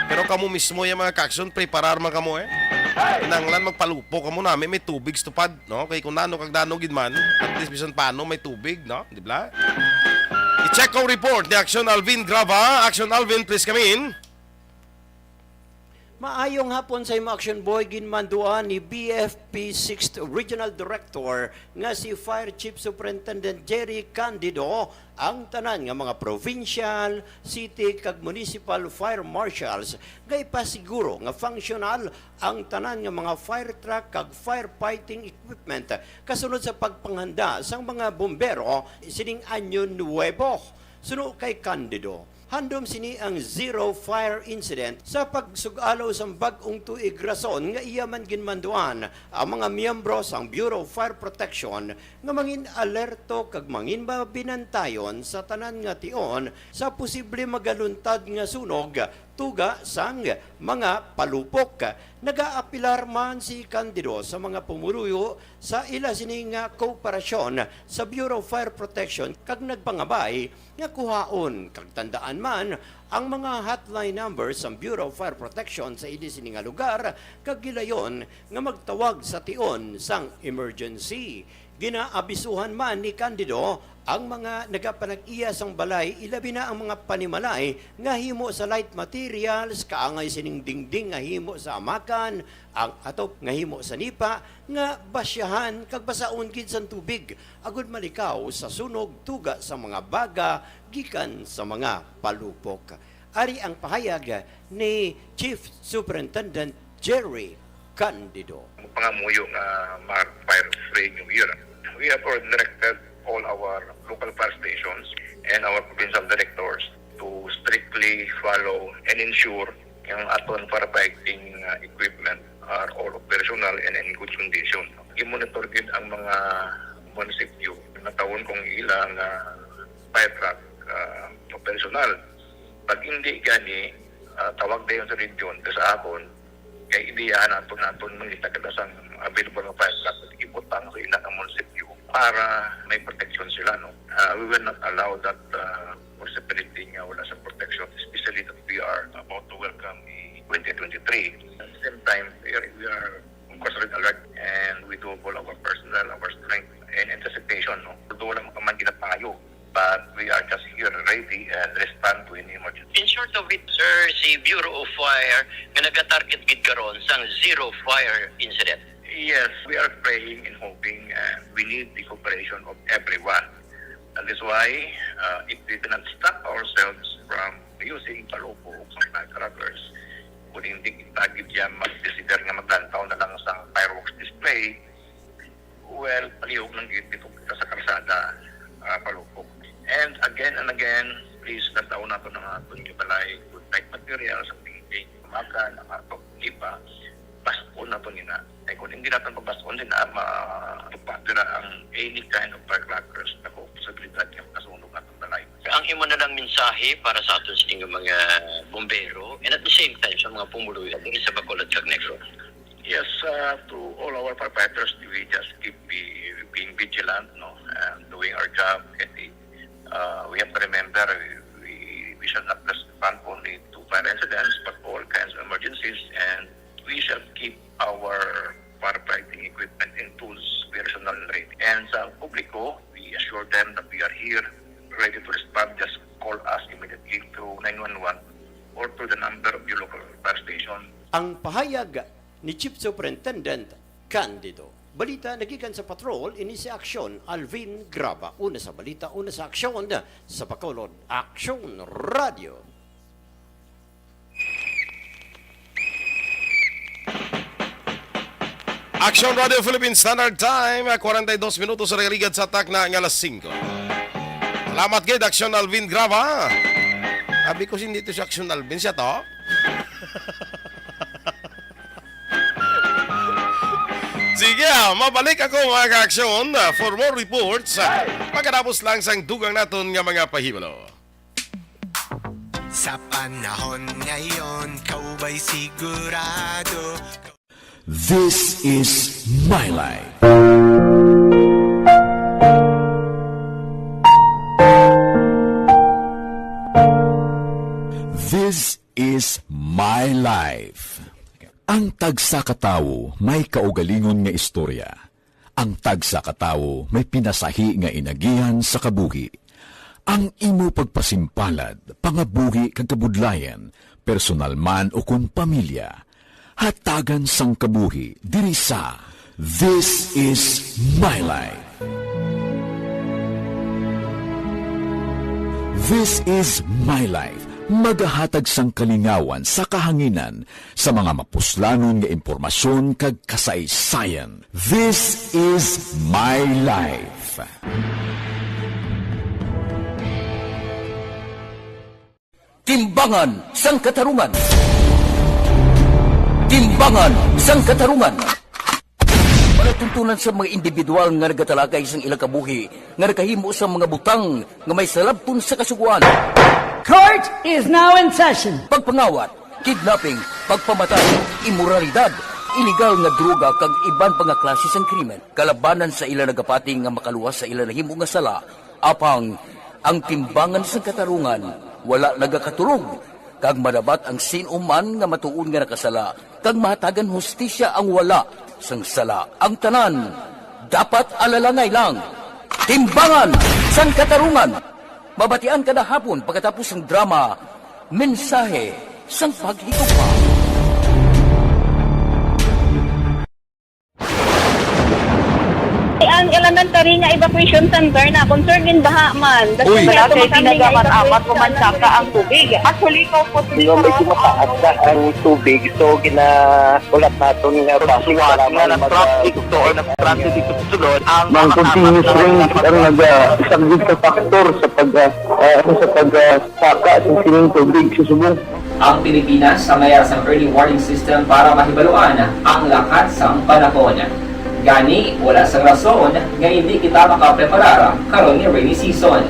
Pero kamo mismo yung mga ka-aksyon, preparar man kamo eh. Kinahanglan magpalupo kamo nami, may tubig sa tupad, no? Kay kung nano kag nano gid man, at least bisan paano may tubig, no? Di ba? I-check ang report ni Action Alvin Grava. Action Alvin, please come in. Maayong hapon sa imo, Action Boy. Ginmanduan ni B F P Sixth Regional Director nga si Fire Chief Superintendent Jerry Candido ang tanan nga mga provincial, city, kag municipal fire marshals nga ipasiguro nga functional ang tanan nga mga fire truck kag firefighting equipment kasunod sa pagpanghanda sang mga bombero sining Anyo Nuevo. Suno kay Candido, handom sini ang zero fire incident sa pagsug-alaw sang bag-ong tuig, rason nga iya man ginmanduan ang mga miyembro sang Bureau of Fire Protection nga mangin alerto kag mangin mabinantayon sa tanan nga tion sa posible magaluntad nga sunog tuga sang mga palupok. Nagaapilar man si Candido sa mga pumuluyo sa ila sini nga kooperasyon sa Bureau of Fire Protection kag nagpangabay nga kuhaon kag tandaan man ang mga hotline numbers sang Bureau of Fire Protection sa ini sini nga lugar kag gilayon nga magtawag sa tion sang emergency. Ginaabisuhan man ni Candido ang mga nagapanag-iya sang balay, ilabi na ang mga panimalay nga himo sa light materials, kaangay sining dingding nga himo sa amakan, ang atop nga himo sa nipa, nga basyahan kag basaon gid sang tubig, agud malikaw sa sunog tuga sa mga baga gikan sa mga palupok. Ari ang pahayag ni Chief Superintendent Jerry Candido. Pangamuyo nga mag-fire-free New Year. We have already directed all our local fire stations and our provincial directors to strictly follow and ensure nga ang aton firefighting, uh, equipment are all operational and in good condition. I-monitor gid ang mga munisipyo nga natawon kung ila nga fire truck, uh, operational. Pag hindi gani, uh, tawag dayon sa region, sa akon, kay ideyahan naton, naton mangita kada sang available nga fire truck, ibutang sa ila nga munisipyo para may protection sila, no? Uh, we will not allow that, uh, municipality nga wala sa protection, especially that we are about to welcome the twenty twenty-three. At the same time, we are, we are, of course, red alert, and we double our personnel, our strength, in anticipation, no? Although wala man ginapayo, but we are just here ready and respond to any emergency. In short of it, sir, si Bureau of Fire nga nagatarget gid karon sang zero fire incident. Yes, we are praying and hoping, and we need the cooperation of everyone. That is why, uh, if we cannot stop ourselves from using palupok or firecrackers, kung hindi kita gid siya mag-decider nga maglantaw na lang sa fireworks display, well, palihog lang gid dito kita sa karsada, ah, palupok. And again and again, please, lantaw nato ang aton gibalay, good night materials, ang dingding, amakan, ang atop, nipa, baskon nato nina. Ay, kung hindi natin pabas-on, di na matupad dira ang any kind of firecrackers na ko posibilidad nga makasunog atong balay. Ang imo na lang mensahe para sa aton sining mga bombero and at the same time sa mga pumuluyo diri sa Bacolod kag Negros? Yes, uh, to all our firefighters, we just keep be, being vigilant, no, and doing our job. Kasi, uh, we have to remember, we, we shall not respond only to fire incidents, but all kinds of emergencies, and we shall keep our firefighting equipment and tools operational and ready. And sa publiko, we assure them that we are here, ready to respond. Just call us immediately through nine one one or to the number of your local fire station. Ang pahayag ni Chief Superintendent Candido. Balita nagikan sa patrol, ini si Aksyon Alvin Graba. Una sa balita, una sa aksyon, sa Bacolod Aksyon Radio. Action Radio Philippine Standard Time, kwarenta y dos minutos sa nagaligyad sa takna nga alas singko. Salamat gid, Action Alvin Graba. Abi ko, hindi to si Action Alvin, siya to. Sige, ah, mabalik ako, mga ka-aksyon, ah, for more reports, ah, pagkatapos lang sang dugang naton nga mga pahibalo. Sa panahon ngayon, kaubay sigurado. This is my life. This is my life. Ang tagsa ka tawo may kaugalingon nga istorya. Ang tagsa ka tawo may pinasahi nga inagihan sa kabuhi. Ang imo pagpasimpalad, pangabuhi kag kabudlayan, personal man ukon pamilya, hatagan sang kabuhi diri sa This Is My Life. This Is My Life, magahatag sang kalingawan sa kahanginan sa mga mapuslanon nga impormasyon kag kasaysayan. This Is My Life. Timbangan sang Katarungan. Timbangan sang Katarungan. Palatuntunan sa mga individual nga nagatalakay sang ilang kabuhi nga nakahimo sa mga butang nga may salabton sa Kasugoan. Court is now in session. Pagpangawat, kidnapping, pagpamatay, imoralidad, iligal nga droga kag iban pa nga klase sang krimen. Kalabanan sa ila nagapati nga makaluwas sa ila nahimo nga sala, apang ang timbangan sang katarungan wala nagakaturog, kag madabat ang sin-o man nga matuod nga nakasala, kag mahatagan hustisya ang wala sang sala. Ang tanan dapat alalangay lang. Timbangan sang Katarungan. Mabatian kada hapon pagkatapos sang drama, Mensahe sang Paghigugma. Ang elementary nga evacuation center na concerned in baha man. That's Uy. Why Wala ato kay kami nga ginagamit-amat evacuation mo man center. Saka ang tubig. Actually, ikaw po, Di ba, medyo mataas na ang tubig. So, ginahulat naton nga Pagsuwat nga nag-traffic to or nag-transit dito sa sulod, ang Mang mga continuous kamat-, rain ang naga-, isang sa factor sa pag, ah, ah, ano, sa pag, ah, saka sa sining tubig sa subong. Ang Pilipinas sa mayar sang early warning system para mahibaluan ang lakat sang panahon. Gani, wala sang rason nga hindi kita makapreparar karon nga rainy season.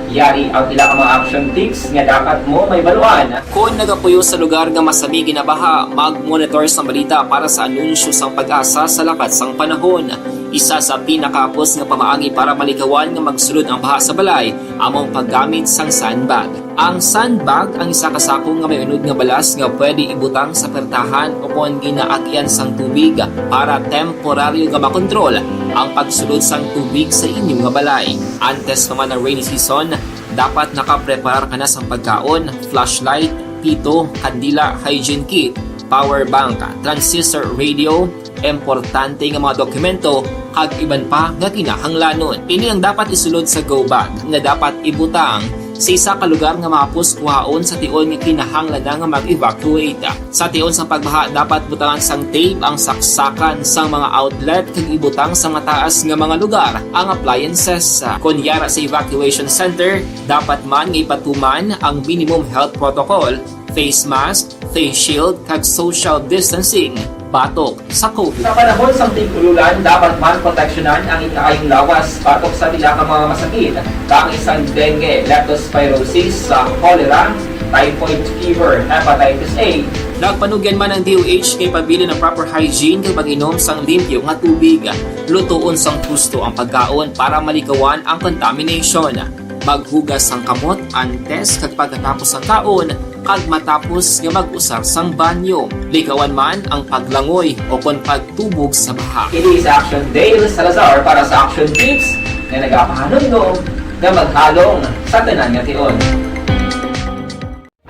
Yari ang pila ka mga action tips nga dapat mo mahibaluan. Kon nagapuyo sa lugar nga masami ginabaha, mag-monitor sang balita para sa anunsyo sang PAGASA sa lakat sang panahon. Isa sa pinakahapos nga pamaagi para malikawan nga magsulod ang baha sa balay amo ang paggamit sang sandbag. Ang sandbag ang isa ka sako nga may unod nga balas nga pwede ibutang sa pertahan o kon ginaagyan sang tubig para temporaryo nga makontrol ang pagsulod sang tubig sa inyo nga balay. Antes pa man ang rainy season, dapat nakapreparar ka na sang pagkaon, flashlight, pito, kandila, hygiene kit, power bank, transistor radio, importante nga mga dokumento, kag iban pa nga kinahanglanon. Ini ang dapat isulod sa go bag nga dapat ibutang sa isa ka lugar nga mahapos kuhaon sa tion nga kinahanglan na nga mag-evacuate. Sa tion sang pagbaha, dapat butangan sang tape ang saksakan sang mga outlet kag ibutang sa mataas nga mga lugar ang appliances. Kon yara sa evacuation center, dapat man nga ipatuman ang minimum health protocol, face mask, face shield, kag social distancing batok sa COVID. Sa panahon sang tig-ululan, dapat man proteksyonan ang ikaayong lawas batok sa pila ka mga masakit, kaangay sang dengue, leptospirosis, sa cholera, typhoid fever, hepatitis A. Nagpanugyan man ang D O H nga ipabilin ang proper hygiene kag pag-inom sang limpyo nga tubig. Lutoon sang husto ang pagkaon para malikawan ang contamination. Maghugas sang kamot antes kag pagkatapos sang kaon, kag matapos nga mag-usar sang banyo. Likawan man ang paglangoy o kon pagtubog sa baha. Ini si Action Dale Salazar para sa Action Tips nga nagapahanumdom nga maghalong sa tanan nga tion.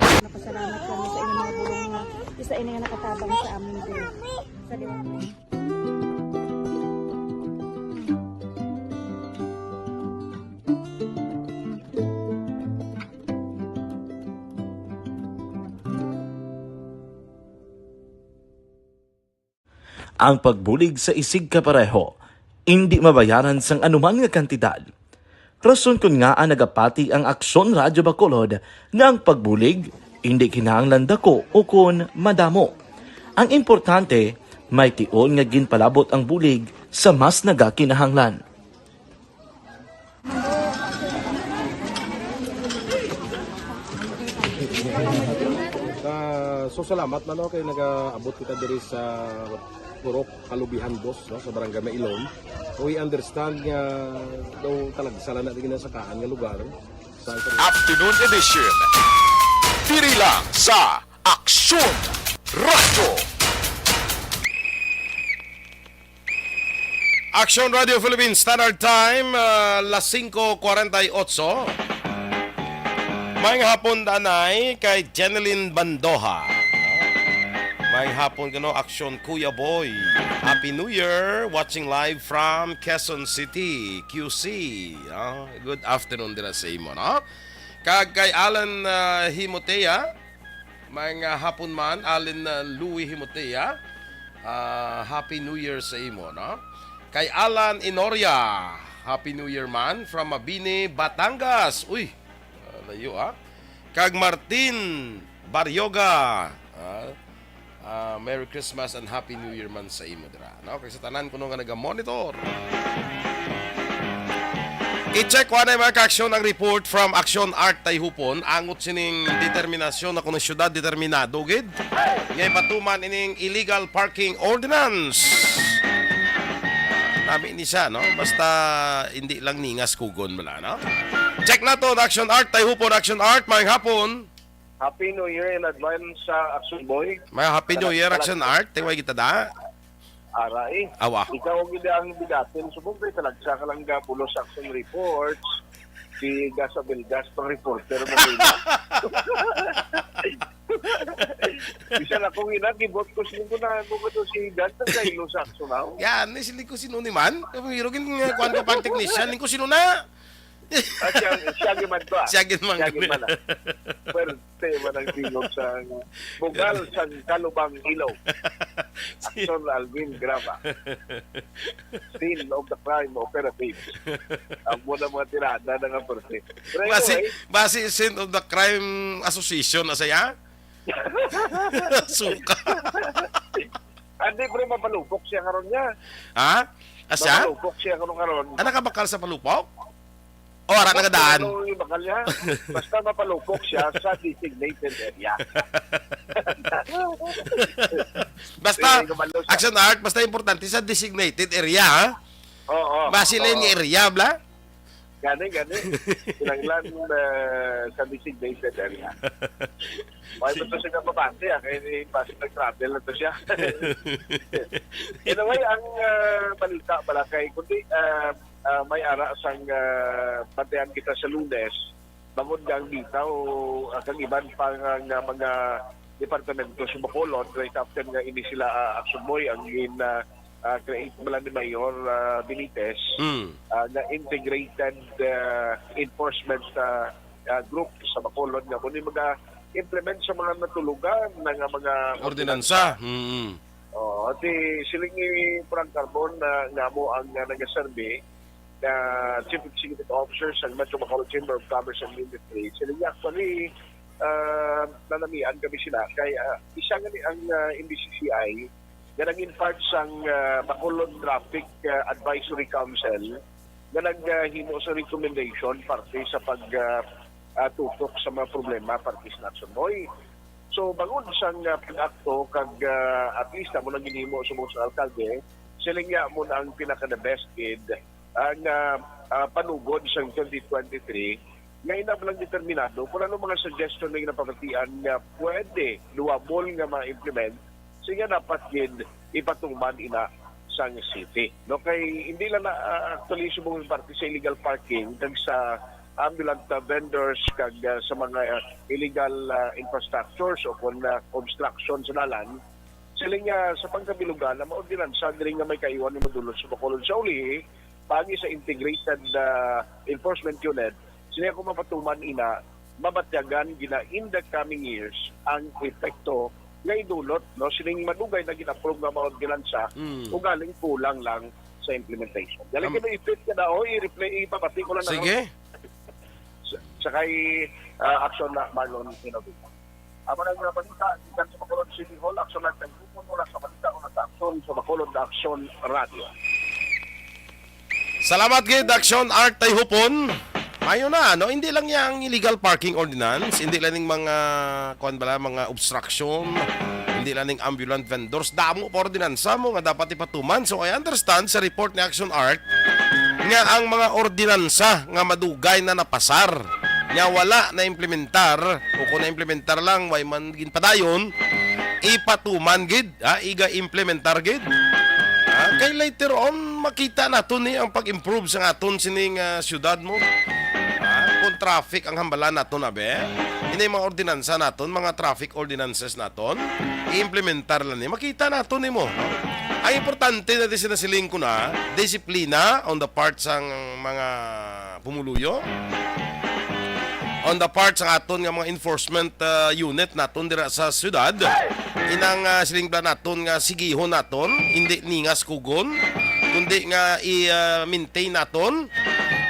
Napasalamat kami sa inyong mga bulong nga isa ini nga nakatabang sa amin diri. Sa Ang pagbulig sa isig kapareho indi mabayaran sang anuman nga kantidad. Rason kon ngaa nagapati ang Aksyon Radyo Bacolod nga ang pagbulig indi kinahanglan dako ukon madamo. Ang importante, May tion nga ginpalabot ang bulig sa mas nagakinahanglan. Ah, so salamat man, no, kay nagaabot kita diri sa Purok Kalubihan Dos, no, sa Barangay Mailom. We understand nga daw talagsa lang na ginasakaan nga lugar sa Afternoon edition. Diri lang sa Aksyon Radyo. Aksyon Radio Philippines Standard Time, ah, las singko kuwarenta y otso. Maayong hapon, danay kay Jeneline Bandoha. Maayong hapon kano, Aksyon Kuya Boy. Happy New Year, watching live from Quezon City, Q C. Ah, good afternoon dira sa imo, no? Kag kay Alan, ah, Himotea, maayong hapon man, Alan, ah, Louis Himotea. Ah, Happy New Year sa imo, no? Kay Alan Inoria, Happy New Year man from Mabini, Batangas. Uy, ah, layo, ah. Kag Martin Baryoga, ah, ah, Merry Christmas and Happy New Year man sa imo dira, no? Kag sa tanan kuno nga naga-monitor. I-check ko anay, mga ka-aksyon, ang report from Aksyon Art Tayhupon. Angot sining determinasyon na kuno siyudad, determinado gid nga ipatuman ining illegal parking ordinance. Nami ni siya, no? Basta hindi lang ningas kugon bala, no? Check nato, Aksyon Art Tayhupon. Aksyon Art, maayong hapon. Happy New Year in advance sa Action Boy. May Happy New Year, Action Art. Tiway kita da. Aray. Awa. Ikaw ang gid ang bigatin. Subong kay talagsa ka lang gabulos sa Action Reports. Si Gas Abelgas, pang reporter mo kayo. Bisan ako nga ina, gibot ko sino ko na ako ko to si Gas, nagkahilo sa Action now. Yan, ni sili ko sino ni man. Kung hirogin nga kuan ka pang technician, ning ko sino na. Ah, siya, siya gid man to, ah. Siya gid man. Siya gid man, ah. Pwerte man ang tingog sa bugal sa Kalubang Ilog. Action Alvin Graba. Scene of the crime operative. Ang muna mga tirada na nga perte. Pero Basi, anyway, basi Scene of the Crime Association na saya? Suka. Hindi, pero mapalupok siya karon niya. Ha? Asya? Mapalupok siya karon karon. Ah, nakabakal sa palupok? O, ara nagadaan. Ano yung bakal niya? Basta mapalupok siya sa designated area. Basta, Sige, kabalo siya. Action Art, basta importante sa designated area, ha? Oo. Basi lang Oo. yung area, bla? Gani, gani. Kinanglan uh, sa designated area. May ba ito siya mabati, ah? Kaya ni basi nag-travel na to siya. Anyway, ang uh, balita pala kay, kundi uh, uh, may ara sang uh, bantayan kita sa Lunes, bangod nga ang bitaw uh, kang iban pa nga, nga mga departamento sa Bacolod, right after nga ini sila uh, Action Boy ang in uh, uh, create bala ni Mayor uh, Benitez, Hmm. uh, nga integrated uh, enforcement uh, uh, group sa Bacolod nga kundi maga-implement sa mga natulugan na nga mga Ordinansa. Mm. Oh, ati siling ni Frank Carbon na nga mo ang uh, nagaserbi na Chief Executive Officer sa Metro Bacolod Chamber of Commerce and Industry. Siling niya actually uh, nanamian kami sila kay uh, isa nga ni ang uh, M B C C I nga naging part sang uh, Bacolod Traffic uh, Advisory Council nga naghimo sa recommendation parte sa pag uh, uh, tutok sa mga problema parte sa Action Boy. So bangod sang uh, pag-akto kag uh, at least amo nang ginhimo sa mga alkalde, siling niya mo na ang pinaka the best gid ang uh, uh, panugod sang twenty twenty-three nga ina lang determinado kung ano mga suggestion na ginapamatian nga pwede, doable nga ma-implement, siya dapat gid ipatuman ina sang city. No, kay hindi lang na uh, actually subong parte sa illegal parking kag sa ambulant uh, vendors kag uh, sa mga uh, illegal uh, infrastructures o kung uh, obstruction sa dalan. Siling nga sa pagkabilugan na maordinansa diri nga may kaiwan ni madulot sa Bacolod sa uli, pagi sa integrated uh, enforcement unit, sila ko mapatuman ina mabatyagan gina in the coming years ang epekto nga idulot, no, sining madugay na gin-approve nga mga ordinansa Mm. ugaling kulang lang sa implementation. Galing Am- kino ipit ka na, o i-replay, ipapati ko lang na Sige. sa, sa kay uh, Action na Marlon Sinobi. Amo na yung mga balita, gikan sa Bacolod City Hall, Action na Tayhupon, wala sa balita, wala sa action. sa Bacolod Action Radio. Salamat gid, Action Art Tayhupon. Mayo na, no? Hindi lang yang illegal parking ordinance, hindi lang ning mga, kuwan bala, mga obstruction, hindi lang ning ambulant vendors. Damo pa ordinansa mo nga dapat ipatuman. So, I understand sa report ni Action Art nga ang mga ordinansa nga madugay na napasar, nga wala na implementar, o kung na-implementar lang, way man ginpadayon, ipatuman gid, ha, iga-implementar gid. Ha, kay later on, makita naton ni ang pag-improve sa aton sining, ah, syudad mo. Ha, kung traffic ang hambalan naton, abi. Ini mga ordinansa naton, mga traffic ordinances naton, i-implementar lang ni. Makita naton nimo. Ang importante na di sinasiling ko na, disiplina on the part sang mga pumuluyo. On the part sa aton nga mga enforcement, ah, unit naton dira sa syudad, inang, ah, siling bala naton nga sigihon naton, hindi ningas kugon, kundi nga i-, ah, maintain naton,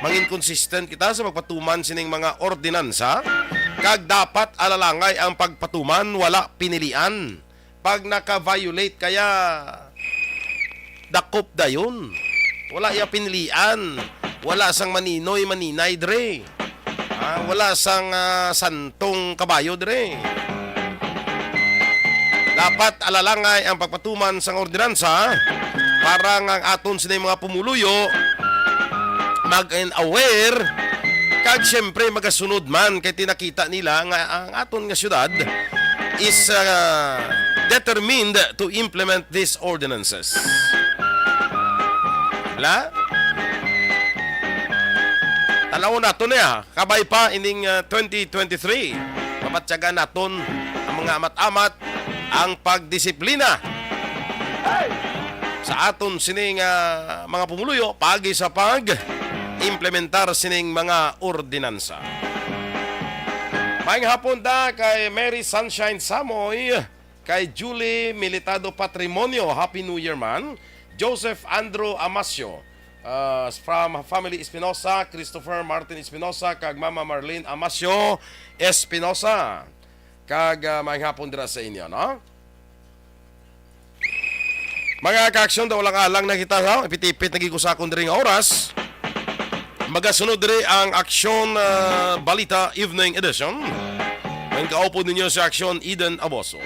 mangin consistent kita sa pagpatuman sining mga ordinansa, kag dapat alalangay ang pagpatuman, wala pinilian. Pag naka-violate kaya, dakop dayon. Wala ya pinilian. Wala sang maninoy, maninay dire. Ah, wala sang, ah, santong kabayo dire. Dapat alalangay ang pagpatuman sang ordinansa para nga ang aton sini mga pumuluyo mag-aware kag siyempre magasunod man kay tinakita nila nga ang aton nga syudad is, uh, determined to implement these ordinances. Bla? Tan-awon naton niya, kabay pa ining, uh, twenty twenty-three. Mabatyagan naton ang mga amat-amat ang pagdisiplina sa aton sining, ah, mga pumuluyo paagi sa pag-implementar sining mga ordinansa. Maayong hapon ta kay Mary Sunshine Samoy, kay Julie Militado Patrimonio, Happy New Year man. Joseph Andrew Amasio, ah, from family Espinosa, Christopher Martin Espinosa, kag Mama Marlene Amasio Espinosa. Kag, ah, maayong hapon dira sa inyo, no? Mga ka-aksyon, daw lang alang na kita, no? Ipit-ipit na gid ko sa akon diri nga oras. Magasunod diri ang Aksyon, ah, Balita Evening Edition. Ang kaupod ninyo sa Aksyon, Eden Aboso.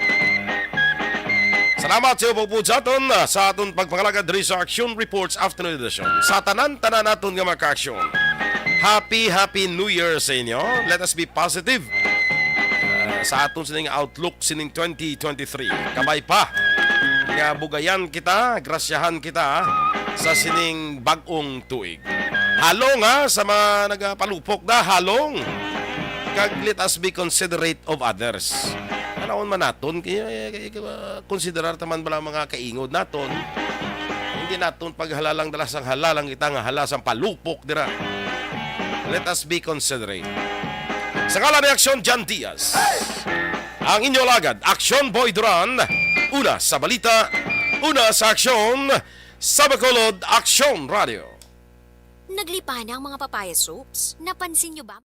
Salamat sa iyo pagpud sa aton, ah, sa aton pagpangalagad diri sa Aksyon Reports Afternoon Edition. Sa tanan-tanan naton nga mga ka-aksyon, happy, happy New Year sa inyo. Let us be positive, ah, sa aton sining outlook sining twenty twenty-three. Kabay pa nga bugayan kita, grasyahan kita sa sining bag-ong tuig. Halong, ha, sa mga nagapalupok na, halong. Kag let us be considerate of others. Tan-awon man naton, kay, kay, kay, ah, konsiderar ta man bala ang mga kaingod naton. Hindi naton paghalalang dala sang halalang kita nga hala sang palupok dira. Let us be considerate. Sa ngalan ni Aksyon Jan Diaz, ang inyo alagad, Aksyon Boy Duran, una sa balita, una sa aksyon, sa Bacolod Aksyon Radio. Naglipa na ang mga papaya soaps. Napansin nyo ba?